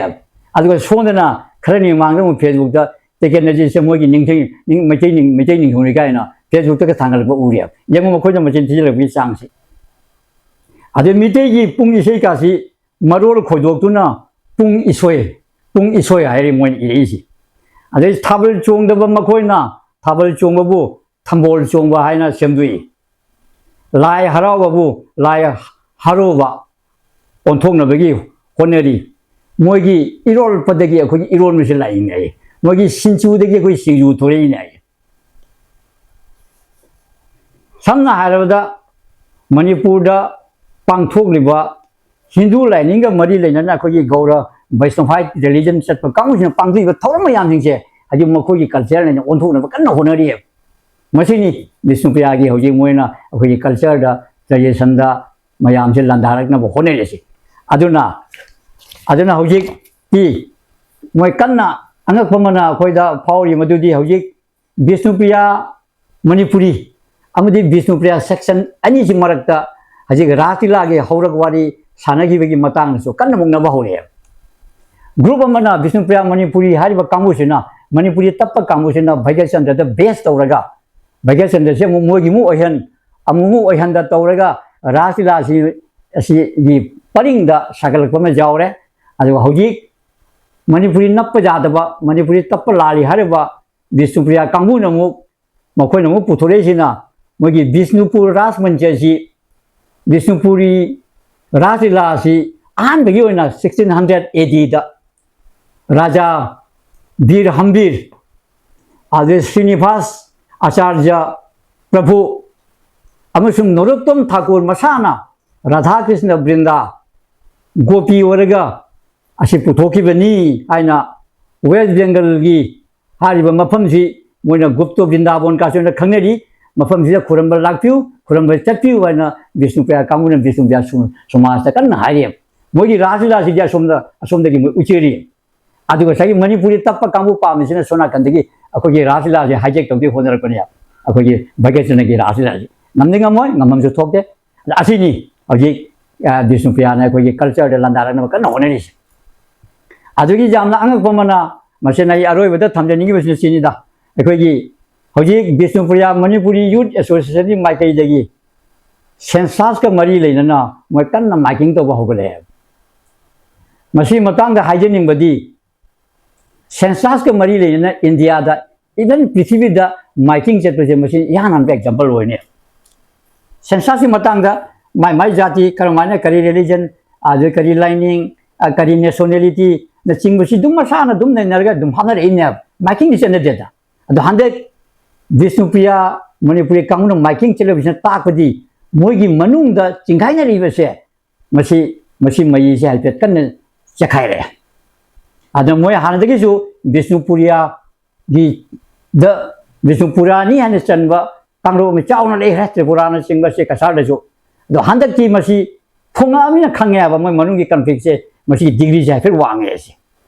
ꯑꯗꯨꯒ ꯁꯣꯝꯗꯅ ꯈꯔꯅꯤ ꯃꯃꯥꯡꯗ ꯑꯃꯨꯛ ꯐꯦꯁꯕꯨꯛꯇ ꯇꯤꯀꯦꯟꯗ꯭ꯔꯖꯤꯠꯁꯦ ꯃꯣꯏꯒꯤ ꯅꯤꯡꯊꯤꯡ-, ꯅꯤꯡ-, ꯃꯩꯇꯩ ꯅꯤꯡ-, ꯃꯩꯇꯩ ꯅꯤꯡꯊꯧꯅꯤ ꯀꯥꯏꯅ ꯐꯦꯁꯕꯨꯛꯇꯒ ꯊꯥꯡꯒꯠꯂꯛꯄ ꯎꯔꯦ꯫ ꯌꯦꯡꯉꯨ ꯃꯈꯣꯏꯅ ꯃꯆꯤꯟ ꯊꯤꯖꯤꯜꯂꯛꯄꯒꯤ ꯆꯥꯡꯁꯦ꯫ ꯑꯗꯩ ꯃꯤꯇꯩꯒꯤ ꯄꯨꯡ ꯏꯁꯩ ꯀꯥꯁꯤ ꯃꯔꯣꯜ ꯈꯣꯏꯗꯣꯛꯇꯨꯅ ꯄꯨꯡ ꯏꯁꯣꯏ, ꯄꯨꯡ ꯏꯁꯣꯏ ꯍꯥꯏꯔꯤ ꯃꯣꯏꯅ ꯏꯔꯛꯏꯁꯤ꯫ ꯑꯗꯩ ꯊꯥꯕꯜ ꯆꯣꯡꯗꯕ ꯃꯈꯣꯏꯅ ꯊꯥꯕꯜ ꯆꯣꯡꯕꯕꯨ ꯊꯝꯕꯣꯜ ꯆꯣꯡꯕ ꯍꯥꯏꯅ ꯁꯦꯝꯗꯣꯛꯏ꯫ ꯂꯥꯏ ꯍꯔꯥꯎꯕꯕꯨ ꯂꯥꯏ ꯍꯔꯥꯎꯕ ꯑꯣꯟꯊꯣꯛꯅꯕꯒꯤ ꯍꯣꯠꯅꯔꯤ꯫ ꯃꯣꯏꯒꯤ ꯏꯔꯣꯜꯄꯗꯒꯤ ꯑꯩꯈꯣꯏꯒꯤ ꯏꯔꯣꯟꯕꯁꯤ ꯂꯥꯛꯏꯅꯦ꯫ ꯃꯣꯏꯒꯤ ꯁꯤꯡꯖꯨꯗꯒꯤ ꯑꯩꯈꯣꯏ ꯁꯤꯡꯖꯨ ꯊꯣꯔꯛꯏꯅꯦ꯫ ꯁꯝꯅ ꯍꯥꯏꯔꯕꯗ ꯃꯅꯤꯄꯨꯔꯗ ꯄꯥꯡꯊꯣꯛꯂꯤꯕ ꯍꯤꯟꯗꯨ ꯂꯥꯏꯅꯤꯡꯒ ꯃꯔꯤ ꯂꯩꯅꯅ ꯑꯩꯈꯣꯏꯒꯤ ꯒꯧꯔ ꯕꯩꯁꯅꯚꯥꯏꯠ ꯔꯤꯂꯤꯖꯟ ꯆꯠꯄ ꯀꯥꯡꯕꯨꯁꯤꯅ ꯄꯥꯡꯊꯣꯛꯂꯤꯕ ꯊꯧꯔꯝ ꯃꯌꯥꯝꯁꯤꯡꯁꯦ ꯍꯧꯖꯤꯛ ꯃꯈꯣꯏꯒꯤ ꯀꯜꯆꯔꯅ ꯑꯣꯟꯊꯣꯛꯅꯕ ꯀꯟꯅ ꯍꯣꯠꯅꯔꯤꯑꯕ꯫ ꯃꯁꯤꯅꯤ ꯕꯤꯁꯅꯨꯄ꯭ꯔꯤꯌꯥꯒꯤ ꯍꯧꯖꯤꯛ ꯃꯣꯏꯅ ꯑꯩꯈꯣꯏꯒꯤ ꯀꯜꯆꯔꯗ, ꯇ꯭ꯔꯦꯗꯤꯁꯟꯗ ꯃꯌꯥꯝꯁꯦ ꯂꯥꯟꯗꯥꯔꯛꯅꯕ ꯍꯣꯠꯅꯔꯤꯁꯦ꯫ ꯑꯗꯨꯅ, ꯑꯗꯨꯅ ꯍꯧꯖꯤꯛꯇꯤ ꯃꯣꯏ ꯀꯟꯅ ꯑꯉꯛꯄ ꯑꯃꯅ ꯑꯩꯈꯣꯏꯗ ꯐꯥꯎꯔꯤ ꯃꯗꯨꯗꯤ ꯍꯧꯖꯤꯛ ꯕꯤꯁꯅꯨꯄ꯭ꯔꯤꯌꯥ ꯃꯅꯤꯄꯨꯔꯤ ꯑꯃꯗꯤ ꯕꯤꯁꯅꯨꯄ꯭ꯔꯤꯌꯥ ꯁꯦꯛꯁꯟ ꯑꯅꯤꯁꯤ ꯃꯔꯛꯇ ꯍꯧꯖꯤꯛ ꯔꯥꯁ ꯂꯤꯂꯥꯒꯤ ꯍꯧꯔꯛ ꯋꯥꯔꯤ ꯁꯥꯟꯅꯈꯤꯕꯒꯤ ꯃꯇꯥꯡꯗꯁꯨ ꯀꯟꯅ ꯃꯨꯛꯅꯕ ꯍꯧꯔꯛꯑꯦ꯫ ꯒ꯭ꯔꯨꯞ ꯑꯃꯅ ꯕꯤꯁꯅꯨꯄ꯭ꯔꯤꯌꯥ ꯃꯅꯤꯄꯨꯔꯤ ꯍꯥꯏꯔꯤꯕ ꯀꯥꯡꯕꯨꯁꯤꯅ ꯃꯅꯤꯄꯨꯔꯤ ꯇꯞꯄ ꯀꯥꯡꯕꯨꯁꯤꯅ ꯚꯩꯒ꯭ꯌꯆꯟꯗ꯭ꯔꯗ ꯕꯦꯁ ꯇꯧꯔꯒ, ꯚꯩꯒ꯭ꯌꯆꯟꯗ꯭ꯔꯁꯤ ꯑꯃꯨꯛ ꯃꯣꯏꯒꯤ ꯑꯃꯨꯛ ꯑꯣꯏꯍꯟ, ꯑꯃꯨꯛ ꯑꯃꯨꯛ ꯑꯣꯏꯍꯟꯗ ꯇꯧꯔꯒ ꯔꯥꯁ ꯂꯤꯂꯥꯁꯤ, ꯑꯁꯤꯒꯤ ꯄꯔꯤꯡꯗ ꯁꯥꯒꯠꯂꯛꯄ ꯑꯃ ꯌꯥꯎꯔꯦ꯫ ꯑꯗꯨꯒ ꯍꯧꯖꯤꯛ ꯃꯅꯤꯄꯨꯔꯤ ꯅꯞꯄ ꯌꯥꯗꯕ, ꯃꯅꯤꯄꯨꯔꯤ ꯇꯞꯄ ꯂꯥꯜꯂꯤ ꯍꯥꯏꯔꯤꯕ ꯕꯤꯁꯅꯨꯄ꯭ꯔꯤꯌꯥ ꯀꯥꯡꯕꯨꯅ ꯑꯃꯨꯛ, ꯃꯈꯣꯏꯅ ꯑꯃꯨꯛ ꯄꯨꯊꯣꯔꯛꯏꯁꯤꯅ ꯃꯣꯏꯒꯤ ꯕꯤꯁꯅꯨꯄꯨꯔ ꯔꯥꯖ ꯃꯟꯆ ꯑꯁꯤ ꯕꯤꯁꯅꯨꯄꯨꯔꯤ ꯔꯥꯁ ꯂꯤꯂꯥ ꯑꯁꯤ ꯑꯍꯥꯟꯕꯒꯤ ꯑꯣꯏꯅ ꯁꯤꯛꯁꯇꯤꯟ ꯍꯟꯗ꯭ꯔꯦꯠ ꯑꯦ ꯗꯤꯗ ꯔꯥꯖꯥ ꯕꯤꯔ ꯍꯝꯕꯤꯔ, ꯑꯗꯩ ꯁ꯭ꯔꯤꯅꯤꯚꯥꯁ ꯑꯆꯥꯔꯌ ꯄ꯭ꯔꯚꯨ ꯑꯃꯁꯨꯡ ꯅꯔꯣꯠꯇꯝ ꯊꯥꯀꯨꯔ ꯃꯁꯥꯅ ꯔꯥꯙꯥ ꯀ꯭ꯔꯤꯁꯅ ꯕ꯭ꯔꯤꯟꯗꯥ ꯒꯣꯄꯤ ꯑꯣꯏꯔꯒ ꯑꯁꯤ ꯄꯨꯊꯣꯛꯈꯤꯕꯅꯤ ꯍꯥꯏꯅ ꯋꯦꯁ ꯕꯦꯡꯒꯜꯒꯤ ꯍꯥꯏꯔꯤꯕ ꯃꯐꯝꯁꯤ ꯃꯣꯏꯅ ꯒꯨꯞꯇꯣ ꯕ꯭ꯔꯤꯟꯗꯥꯕꯣꯟ ꯀꯥꯁꯨ ꯍꯥꯏꯅ ꯈꯪꯅꯔꯤ꯫ ꯃꯐꯝꯁꯤꯗ ꯈꯨꯔꯨꯝꯕ ꯂꯥꯛꯄꯤꯌꯨ, ꯈꯨꯔꯨꯝꯕ ꯆꯠꯄꯤꯌꯨ ꯍꯥꯏꯅ ꯕꯤꯁꯅꯨꯄ꯭ꯔꯤꯌꯥ ꯀꯥꯡꯕꯨꯅ ꯕꯤꯁꯅꯨꯄ꯭ꯔꯤꯌꯥ ꯁꯨ-, ꯁꯃꯥꯖꯇ ꯀꯟꯅ ꯍꯥꯏꯔꯤ꯫ ꯃꯣꯏꯒꯤ ꯔꯥꯁ ꯂꯤꯂꯥꯁꯤꯗꯤ ꯑꯁꯣꯝꯗ, ꯑꯁꯣꯝꯗꯒꯤ ꯃꯣꯏ ꯎꯆꯦꯔꯤ꯫ ꯑꯗꯨꯒ ꯉꯁꯥꯏꯒꯤ ꯃꯅꯤꯄꯨꯔꯤ ꯇꯞꯄ ꯀꯥꯡꯕꯨ ꯄꯥꯝꯃꯤꯁꯤꯅ ꯁꯣꯝ ꯅꯥꯀꯟꯗꯒꯤ ꯑꯩꯈꯣꯏꯒꯤ ꯔꯥꯁ ꯂꯤꯂꯥꯁꯦ hijack ꯇꯧꯒꯦ ꯍꯣꯠꯅꯔꯛꯄꯅꯦ꯫ ꯑꯩꯈꯣꯏꯒꯤ ꯚꯥꯒ꯭ꯌꯆꯟꯗ꯭ꯔꯒꯤ ꯔꯥꯁ ꯂꯤꯂꯥꯁꯦ ꯉꯝꯗꯤ ꯉꯝꯃꯣꯏ, ꯉꯝꯐꯝꯁꯨ ꯊꯣꯛꯇꯦ꯫ ꯑꯗ ꯑꯁꯤꯅꯤ ꯍꯧꯖꯤꯛ, ꯑ, ꯕꯤꯁꯅꯨꯄ꯭ꯔꯤꯌꯥꯅ ꯑꯩꯈꯣꯏꯒꯤ culture ꯗ ꯂꯥꯟꯗꯥꯔꯛꯅꯕ ꯀꯟꯅ ꯍꯣꯠꯅꯔꯤꯁꯦ꯫ ꯑꯗꯨꯒꯤ ꯌꯥꯝꯅ ꯑꯉꯛꯄ ꯑꯃꯅ, ꯃꯁꯤꯅ ꯑꯩ ꯑꯔꯣꯏꯕꯗ ꯊꯝꯖꯅꯤꯡꯉꯤꯕꯁꯤꯅ ꯁꯤꯅꯤꯗ, ꯑꯩꯈꯣꯏꯒꯤ ꯍꯧꯖꯤꯛ ꯕꯤꯁꯅꯨꯄ꯭ꯔꯤꯌꯥ ꯃꯅꯤꯄꯨꯔꯤ ꯌꯨꯠ ꯑꯦꯁꯣꯁꯤꯌꯦꯁꯟꯒꯤ ꯃꯥꯏꯀꯩꯗꯒꯤ census ꯀ ꯃꯔꯤ ꯂꯩꯅꯅ ꯃꯣꯏ ꯀꯟꯅ miking ꯇꯧꯕ ꯍꯧꯒꯠꯂꯛꯑꯦ꯫ ꯃꯁꯤ ꯃꯇꯥꯡꯗ ꯍꯥꯏꯖꯅꯤꯡꯕꯗꯤ, census ꯀ ꯃꯔꯤ ꯂꯩꯅꯅ ꯏꯟꯗꯤꯌꯥꯗ, even ꯄ꯭ꯔꯤꯊꯤꯕꯤꯗ miking ꯆꯠꯄꯁꯦ ꯃꯁꯤ ꯏꯍꯥꯟ ꯍꯥꯟꯕ example ꯑꯣꯏꯅꯤ꯫ Census ꯀꯤ ꯃꯇꯥꯡꯗ ꯃꯥꯏ ꯃꯥꯏ ꯖꯥꯇꯤ, ꯀꯔꯝꯍꯥꯏꯅ, ꯀꯔꯤ religion, ꯑꯗꯩ ꯀꯔꯤ ꯂꯥꯏꯅꯤꯡ, ꯑ, ꯀꯔꯤ nationality ꯅꯆꯤꯡꯕꯁꯤ ꯑꯗꯨꯝ ꯃꯁꯥꯅ ꯑꯗꯨꯝ ꯅꯩꯅꯔꯒ ꯑꯗꯨꯝ ꯍꯥꯞꯅꯔꯛꯏꯅꯦꯕ꯫ Miking ꯗꯤ ꯆꯠꯅꯗꯦꯗ꯫ ꯑꯗꯣ ꯍꯟꯗꯛ ꯕꯤꯁꯅꯨꯄ꯭ꯔꯤꯌꯥ ꯃꯅꯤꯄꯨꯔꯤ ꯀꯥꯡꯕꯨꯅ miking ꯆꯠꯂꯤꯕꯁꯤꯅ ꯇꯥꯛꯄꯗꯤ ꯃꯣꯏꯒꯤ ꯃꯅꯨꯡꯗ ꯆꯤꯡꯈꯥꯏꯅꯔꯤꯕꯁꯦ, ꯃꯁꯤ, ꯃꯁꯤ ꯃꯌꯤꯁꯦ ꯍꯥꯏꯐꯦꯠ ꯀꯟꯅ ꯆꯦꯈꯥꯏꯔꯛꯑꯦ꯫ ꯑꯗ ꯃꯣꯏ ꯍꯥꯟꯅꯗꯒꯤꯁꯨ ꯕꯤꯁꯅꯨꯄꯨꯔꯤꯌꯥꯒꯤ ꯗ ꯕꯤꯁꯅꯨꯄꯨꯔꯥꯅꯤ ꯍꯥꯏꯅ ꯆꯟꯕ ꯀꯥꯡꯂꯨꯞ ꯑꯃ ꯆꯥꯎꯅ ꯂꯩꯈ꯭ꯔꯦ ꯇ꯭ꯔꯤꯄꯨꯔꯥꯅꯆꯤꯡꯕ ꯁꯤ ꯀꯁꯥꯔꯗꯁꯨ꯫ ꯑꯗꯣ ꯍꯟꯗꯛꯇꯤ ꯃꯁꯤ ꯐꯣꯡꯉꯛꯑꯕꯅꯤꯅ ꯈꯪꯉꯦ ꯍꯥꯏꯕ, ꯃꯣꯏ ꯃꯅꯨꯡꯒꯤ conflict ꯁꯦ, ꯃꯁꯤꯒꯤ degree ꯁꯦ ꯍꯥꯏꯐꯦꯠ ꯋꯥꯡꯉꯦ ꯑꯁꯤ꯫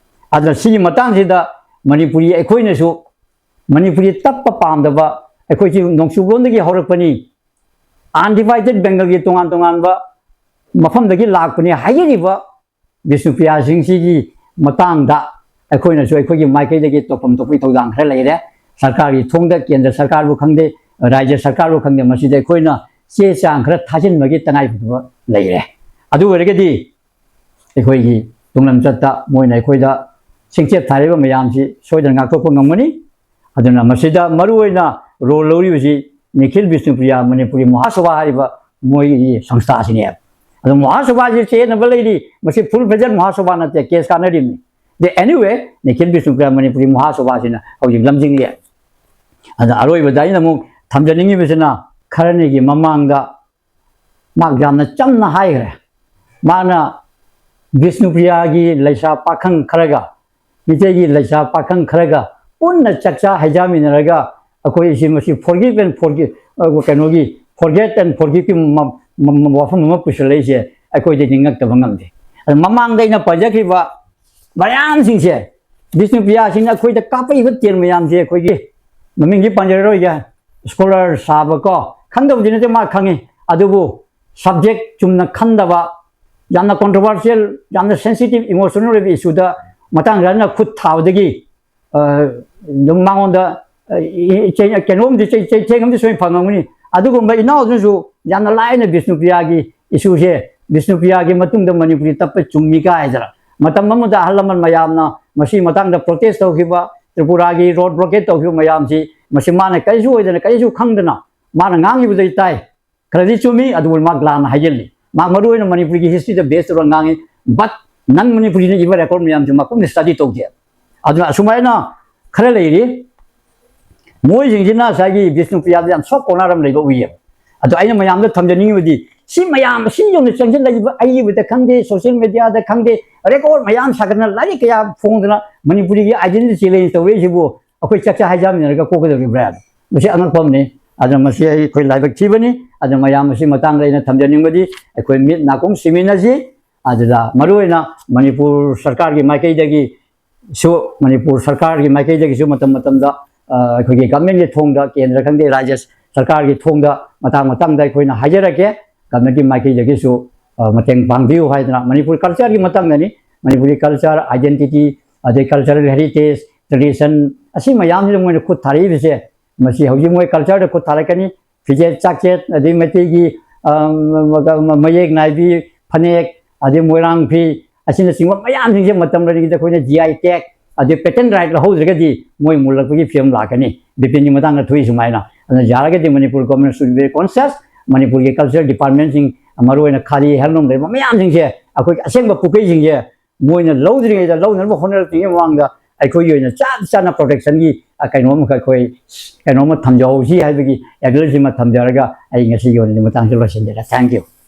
ꯑꯗꯨꯅ ꯁꯤꯒꯤ ꯃꯇꯥꯡꯁꯤꯗ ꯃꯅꯤꯄꯨꯔꯤ ꯑꯩꯈꯣꯏꯅꯁꯨ, ꯃꯅꯤꯄꯨꯔꯤ ꯇꯞꯄ ꯄꯥꯝꯗꯕ, ꯑꯩꯈꯣꯏꯁꯤ ꯅꯣꯡꯆꯨꯞꯂꯣꯝꯗꯒꯤ ꯍꯧꯔꯛꯄꯅꯤ, undivided Bengal ꯒꯤ ꯇꯣꯉꯥꯟ ꯇꯣꯉꯥꯟꯕ ꯃꯐꯝꯗꯒꯤ ꯂꯥꯛꯄꯅꯤ ꯍꯥꯏꯖꯔꯤꯕ ꯕꯤꯁꯅꯨꯄ꯭ꯔꯤꯌꯥꯁꯤꯡꯁꯤꯒꯤ ꯃꯇꯥꯡꯗ ꯑꯩꯈꯣꯏꯅꯁꯨ ꯑꯩꯈꯣꯏꯒꯤ ꯃꯥꯏꯀꯩꯗꯒꯤ ꯇꯧꯐꯝ ꯊꯣꯛꯄꯒꯤ ꯊꯧꯗꯥꯡ ꯈꯔ ꯂꯩꯔꯦ꯫ ꯁꯔꯀꯥꯔꯒꯤ ꯊꯣꯡꯗ, ꯀꯦꯟꯗ꯭ꯔ ꯁꯔꯀꯥꯔꯕꯨ ꯈꯪꯗꯦ, ꯔꯥꯖ꯭ꯌ ꯁꯔꯀꯥꯔꯕꯨ ꯈꯪꯗꯦ, ꯃꯁꯤꯗ ꯑꯩꯈꯣꯏꯅ ꯆꯦ ꯆꯥꯡ ꯈꯔ ꯊꯥꯖꯤꯟꯕꯒꯤ ꯇꯉꯥꯏꯐꯗꯕ ꯂꯩꯔꯦ꯫ ꯑꯗꯨ ꯑꯣꯏꯔꯒꯗꯤ ꯑꯩꯈꯣꯏꯒꯤ ꯇꯨꯡꯂꯝꯆꯠꯇ ꯃꯣꯏꯅ ꯑꯩꯈꯣꯏꯗ ꯆꯤꯡꯆꯦꯞ ꯊꯥꯔꯤꯕ ꯃꯌꯥꯝꯁꯤ ꯁꯣꯏꯗꯅ ꯉꯥꯛꯊꯣꯛꯄ ꯉꯝꯒꯅꯤ꯫ ꯑꯗꯨꯅ ꯃꯁꯤꯗ ꯃꯔꯨꯑꯣꯏꯅ ꯔꯣꯜ ꯂꯧꯔꯤꯕꯁꯤ ꯅꯤꯈꯤꯜ ꯕꯤꯁꯅꯨꯄ꯭ꯔꯤꯌꯥ ꯃꯅꯤꯄꯨꯔꯤ ꯃꯍꯥꯁꯣꯚꯥ ꯍꯥꯏꯔꯤꯕ ꯃꯣꯏꯒꯤ ꯁꯪꯁꯊꯥꯁꯤꯅꯦꯕ꯫ ꯑꯗꯣ ꯃꯍꯥꯁꯣꯚꯥꯁꯤ ꯆꯦꯟꯅꯕ ꯂꯩꯔꯤ, ꯃꯁꯤ ꯐꯨꯜ ꯐꯦꯖꯔ ꯃꯍꯥꯁꯣꯚꯥ ꯅꯠꯇꯦ, ꯀꯦꯁ ꯀꯥꯟꯅꯔꯤꯕꯅꯤ꯫ ꯑꯗ ꯑꯦꯅꯤꯋꯦ, ꯅꯤꯈꯤꯜ ꯕꯤꯁꯅꯨꯄ꯭ꯔꯤꯌꯥ ꯃꯅꯤꯄꯨꯔꯤ ꯃꯍꯥꯁꯣꯚꯥꯁꯤꯅ ꯍꯧꯖꯤꯛ ꯂꯝꯖꯤꯡꯂꯤ꯫ ꯑꯗ ꯑꯔꯣꯏꯕꯗ ꯑꯩꯅ ꯑꯃꯨꯛ ꯊꯝꯖꯅꯤꯡꯉꯤꯕꯁꯤꯅ, ꯈꯔꯅꯤꯒꯤ ꯃꯃꯥꯡꯗ ꯃꯍꯥꯛ ꯌꯥꯝꯅ ꯆꯝꯅ ꯍꯥꯏꯈ꯭ꯔꯦ꯫ ꯃꯥꯅ ꯕꯤꯁꯅꯨꯄ꯭ꯔꯤꯌꯥꯒꯤ ꯂꯩꯁꯥ ꯄꯥꯈꯪ ꯈꯔꯒ, ꯃꯤꯇꯩꯒꯤ ꯂꯩꯁꯥ ꯄꯥꯈꯪ ꯈꯔꯒ ꯄꯨꯟꯅ ꯆꯥꯛꯆꯥ ꯍꯩꯖꯥꯃꯤꯟꯅꯔꯒ ꯑꯩꯈꯣꯏꯁꯤ ꯃꯁꯤ forgive and forgive, ꯑ, ꯀꯩꯅꯣꯒꯤ forget and forgiveꯀꯤ ꯃ-, ꯃ-, ꯃ-, ꯋꯥꯐꯝ ꯑꯃ ꯄꯨꯁꯜꯂꯛꯏꯁꯦ ꯑꯩꯈꯣꯏꯗꯗꯤ ꯉꯛꯇꯕ ꯉꯝꯗꯦ꯫ ꯑꯗ ꯃꯃꯥꯡꯗ ꯑꯩꯅ ꯄꯟꯖꯈ꯭ꯔꯤꯕ ꯃꯌꯥꯝꯁꯤꯡꯁꯦ, ꯕꯤꯁꯅꯨꯄ꯭ꯔꯤꯌꯥꯁꯤꯡꯅ ꯑꯩꯈꯣꯏꯗ ꯀꯥꯞꯄꯛꯏꯕ ꯇꯦꯟ ꯃꯌꯥꯝꯁꯦ, ꯑꯩꯈꯣꯏꯒꯤ ꯃꯃꯤꯡꯗꯤ ꯄꯟꯖꯔꯔꯣꯏꯒꯦ, ꯁ꯭ꯀꯣꯂꯔ ꯁꯥꯕ ꯀꯣ, ꯈꯪꯗꯕꯗꯤ ꯅꯠꯇꯦ, ꯃꯥ ꯈꯪꯉꯤ, ꯑꯗꯨꯕꯨ ꯁꯕꯖꯦꯛ ꯆꯨꯝꯅ ꯈꯟꯗꯕ, ꯌꯥꯝꯅ ꯀꯣꯟꯇ꯭ꯔꯣꯚꯔꯁꯤꯌꯦꯜ, ꯌꯥꯝꯅ ꯁꯦꯟꯁꯤꯇꯤꯚ, ꯏꯃꯣꯁꯅꯦꯜ ꯑꯣꯏꯕ ꯏꯁꯨꯗ ꯃꯇꯥꯡ ꯆꯥꯗꯅ ꯈꯨꯠ ꯊꯥꯕꯗꯒꯤ, ꯑ, ꯑꯗꯨꯝ ꯃꯉꯣꯟꯗ, ꯑ, ꯏ-, ꯏ-, ꯆꯩ-, ꯀꯩꯅꯣꯝꯗꯤ ꯆꯩ-, ꯆꯩꯊꯦꯡ ꯑꯃꯗꯤ ꯁꯣꯏꯅ ꯐꯪꯉꯝꯒꯅꯤ꯫ ꯑꯗꯨꯒꯨꯝꯕ ꯏꯅꯥꯎꯗꯨꯅꯁꯨ ꯌꯥꯝꯅ ꯂꯥꯏꯅ ꯕꯤꯁꯅꯨꯄ꯭ꯔꯤꯌꯥꯒꯤ ꯏꯁꯨꯁꯦ, ꯕꯤꯁꯅꯨꯄ꯭ꯔꯤꯌꯥꯒꯤ ꯃꯇꯨꯡꯗ ꯃꯅꯤꯄꯨꯔꯤ ꯇꯞꯄ ꯆꯨꯝꯃꯤ ꯀꯥꯏꯗꯅ ꯃꯇꯝ ꯑꯃꯗ ꯑꯍꯜ ꯂꯃꯟ ꯃꯌꯥꯝꯅ ꯃꯁꯤ ꯃꯇꯥꯡꯗ ꯄ꯭ꯔꯣꯇꯦꯁ ꯇꯧꯈꯤꯕ, ꯇ꯭ꯔꯤꯄꯨꯔꯥꯒꯤ ꯔꯣꯗ ꯕ꯭ꯂꯣꯀꯦꯠ ꯇꯧꯈꯤꯕ ꯃꯌꯥꯝꯁꯤ, ꯃꯁꯤ ꯃꯥꯅ ꯀꯔꯤꯁꯨ ꯑꯣꯏꯗꯅ, ꯀꯔꯤꯁꯨ ꯈꯪꯗꯅ ꯃꯥꯅ ꯉꯥꯡꯈꯤꯕꯗꯩ ꯇꯥꯏ꯫ ꯈꯔꯗꯤ ꯆꯨꯝꯃꯤ, ꯑꯗꯨꯕꯨ ꯃꯥ ꯂꯥꯟꯅ ꯍꯥꯏꯖꯤꯜꯂꯤ꯫ ꯃꯥ ꯃꯔꯨ ꯑꯣꯏꯅ ꯃꯅꯤꯄꯨꯔꯤꯒꯤ ꯍꯤꯁꯇ꯭ꯔꯤꯗ ꯕꯦꯁ ꯇꯧꯔꯒ ꯉꯥꯡꯉꯤ, but ꯅꯟ ꯃꯅꯤꯄꯨꯔꯤꯅ ꯏꯕ ꯔꯦꯀꯣꯔꯗ ꯃꯌꯥꯝꯁꯦ ꯃꯥ ꯀꯨꯞꯅ ꯁ꯭ꯇꯗꯤ ꯇꯧꯗꯦ꯫ ꯑꯗꯨꯅ ꯑꯁꯨꯃꯥꯏꯅ ꯈꯔ ꯂꯩꯔꯤ꯫ ꯃꯣꯏꯁꯤꯡꯁꯤꯅ ꯉꯁꯥꯏꯒꯤ ꯕꯤꯁꯅꯨꯄ꯭ꯔꯤꯌꯥꯗ ꯌꯥꯝ ꯁꯣꯐ ꯀꯣꯔꯅꯔ ꯑꯃ ꯂꯩꯕ ꯎꯏꯌꯦꯕ꯫ ꯑꯗꯣ ꯑꯩꯅ ꯃꯌꯥꯝꯗ ꯊꯝꯖꯅꯤꯡꯉꯤꯕꯗꯤ, ꯁꯤ ꯃꯌꯥꯝ ꯑꯁꯤ ꯌꯧꯅ ꯆꯪꯁꯤꯜꯂꯛꯏꯕ ꯑꯏꯕꯗ ꯈꯪꯗꯦ, ꯁꯣꯁꯤꯌꯦꯜ ꯃꯦꯗꯤꯌꯥꯗ ꯈꯪꯗꯦ, ꯔꯦꯀꯣꯔꯗ ꯃꯌꯥꯝ ꯁꯥꯒꯠꯇꯅ, ꯂꯥꯏꯔꯤꯛ ꯀꯌꯥ ꯐꯣꯡꯗꯅ ꯃꯅꯤꯄꯨꯔꯤꯒꯤ ꯑꯥꯏꯗꯦꯟꯇꯤꯇꯤ ꯆꯦꯂꯦꯟꯖ ꯇꯧꯔꯛꯏꯁꯤꯕꯨ ꯑꯩꯈꯣꯏ ꯆꯥꯛꯆꯥ ꯍꯩꯖꯥꯃꯤꯟꯅꯔꯒ ꯀꯣꯛꯀꯗꯧꯔꯤꯕ꯭ꯔꯥ? ꯃꯁꯤ ꯑꯉꯛꯄ ꯑꯃꯅꯤ꯫ ꯑꯗꯨꯅ ꯃꯁꯤ ꯑꯩꯈꯣꯏ ꯂꯥꯏꯕꯛ ꯊꯤꯕꯅꯤ꯫ ꯑꯗꯨꯅ ꯃꯌꯥꯝ ꯑꯁꯤ ꯃꯇꯥꯡꯗ ꯑꯩꯅ ꯊꯝꯖꯅꯤꯡꯕꯗꯤ, ꯑꯩꯈꯣꯏ ꯃꯤꯠ ꯅꯥꯀꯣꯡ ꯁꯤꯃꯤꯟꯅꯁꯤ꯫ ꯑꯗꯨꯗ ꯃꯔꯨꯑꯣꯏꯅ ꯃꯅꯤꯄꯨꯔ ꯁꯔꯀꯥꯔꯒꯤ ꯃꯥꯏꯀꯩꯗꯒꯤ ꯁꯨ, ꯃꯅꯤꯄꯨꯔ ꯁꯔꯀꯥꯔꯒꯤ ꯃꯥꯏꯀꯩꯗꯒꯤꯁꯨ ꯃꯇꯝ ꯃꯇꯝꯗ, ꯑ, ꯑꯩꯈꯣꯏꯒꯤ ꯒꯚꯔꯟꯃꯦꯟꯒꯤ ꯊꯣꯡꯗ, ꯀꯦꯟꯗ꯭ꯔ ꯈꯪꯗꯦ, ꯔꯥꯖ꯭ꯌ ꯁꯔꯀꯥꯔꯒꯤ ꯊꯣꯡꯗ ꯃꯇꯥꯡ ꯃꯇꯥꯡꯗ ꯑꯩꯈꯣꯏꯅ ꯍꯥꯏꯖꯔꯛꯀꯦ꯫ ꯒꯚꯔꯟꯃꯦꯟꯒꯤ ꯃꯥꯏꯀꯩꯗꯒꯤꯁꯨ, ꯑ, ꯃꯇꯦꯡ ꯄꯥꯡꯕꯤꯌꯨ ꯍꯥꯏꯗꯅ, ꯃꯅꯤꯄꯨꯔ ꯀꯜꯆꯔꯒꯤ ꯃꯇꯥꯡꯗꯅꯤ, ꯃꯅꯤꯄꯨꯔꯤ ꯀꯜꯆꯔ, ꯑꯥꯏꯗꯦꯟꯇꯤꯇꯤ, ꯑꯗꯩ ꯀꯜꯆꯔꯦꯜ ꯍꯦꯔꯤꯇꯦꯖ, ꯇ꯭ꯔꯦꯗꯤꯁꯟ, ꯑꯁꯤ ꯃꯌꯥꯝꯁꯤꯗ ꯃꯣꯏꯅ ꯈꯨꯠ ꯊꯥꯔꯛꯏꯕꯁꯦ, ꯃꯁꯤ ꯍꯧꯖꯤꯛ ꯃꯣꯏ ꯀꯜꯆꯔꯗ ꯈꯨꯠ ꯊꯥꯔꯛꯀꯅꯤ꯫ ꯐꯤꯖꯦꯠ ꯆꯥꯛꯆꯦꯠ, ꯑꯗꯩ ꯃꯩꯇꯩꯒꯤ, ꯑ, ꯃ-, ꯃ-, ꯃ-, ꯃꯌꯦꯛ ꯅꯥꯏꯕꯤ ꯐꯅꯦꯛ, ꯑꯗꯩ ꯃꯣꯏꯔꯥꯡ ꯐꯤ, ꯑꯁꯤꯅꯆꯤꯡꯕ ꯃꯌꯥꯝꯁꯤꯡꯁꯦ ꯃꯇꯝ ꯂꯩꯔꯤꯉꯩꯗ ꯑꯩꯈꯣꯏꯅ G I tag, ꯑꯗꯨ patent right ꯂꯧꯍꯧꯗ꯭ꯔꯒꯗꯤ ꯃꯣꯏ ꯃꯨꯜꯂꯛꯄꯒꯤ ꯐꯤꯕꯝ ꯂꯥꯛꯀꯅꯤ꯫ ꯕꯤꯄꯤꯟꯒꯤ ꯃꯇꯥꯡꯗ ꯊꯣꯛꯏ ꯁꯨꯃꯥꯏꯅ꯫ ꯑꯗꯨꯅ ꯌꯥꯔꯒꯗꯤ Manipur government should be very conscious, ꯃꯅꯤꯄꯨꯔꯒꯤ culture departmentꯁꯤꯡ, ꯃꯔꯨꯑꯣꯏꯅ ꯈꯥꯗꯤ handloom ꯂꯩꯕ ꯃꯌꯥꯝꯁꯤꯡꯁꯦ, ꯑꯩꯈꯣꯏꯒꯤ ꯑꯁꯦꯡꯕ ꯄꯨꯀꯩꯁꯤꯡꯁꯦ ꯃꯣꯏꯅ ꯂꯧꯗ꯭ꯔꯤꯉꯩꯗ ꯂꯧꯅꯅꯕ ꯍꯣꯠꯅꯔꯛꯇ꯭ꯔꯤꯉꯩ ꯃꯃꯥꯡꯗ ꯑꯩꯈꯣꯏꯒꯤ ꯑꯣꯏꯅ ꯆꯞ ꯆꯥꯅ protectionꯒꯤ, ꯑ, ꯀꯩꯅꯣꯝ ꯑꯩꯈꯣꯏ ꯀꯩꯅꯣꯝꯃ ꯊꯝꯖꯍꯧꯁꯤ ꯍꯥꯏꯕꯒꯤ appealꯁꯤꯃ ꯊꯝꯖꯔꯒ ꯑꯩ ꯉꯁꯤꯒꯤ ꯑꯣꯏꯅꯗꯤ ꯃꯇꯥꯡꯁꯤ ꯂꯣꯏꯁꯤꯟꯖꯔꯦ꯫ Thank you꯫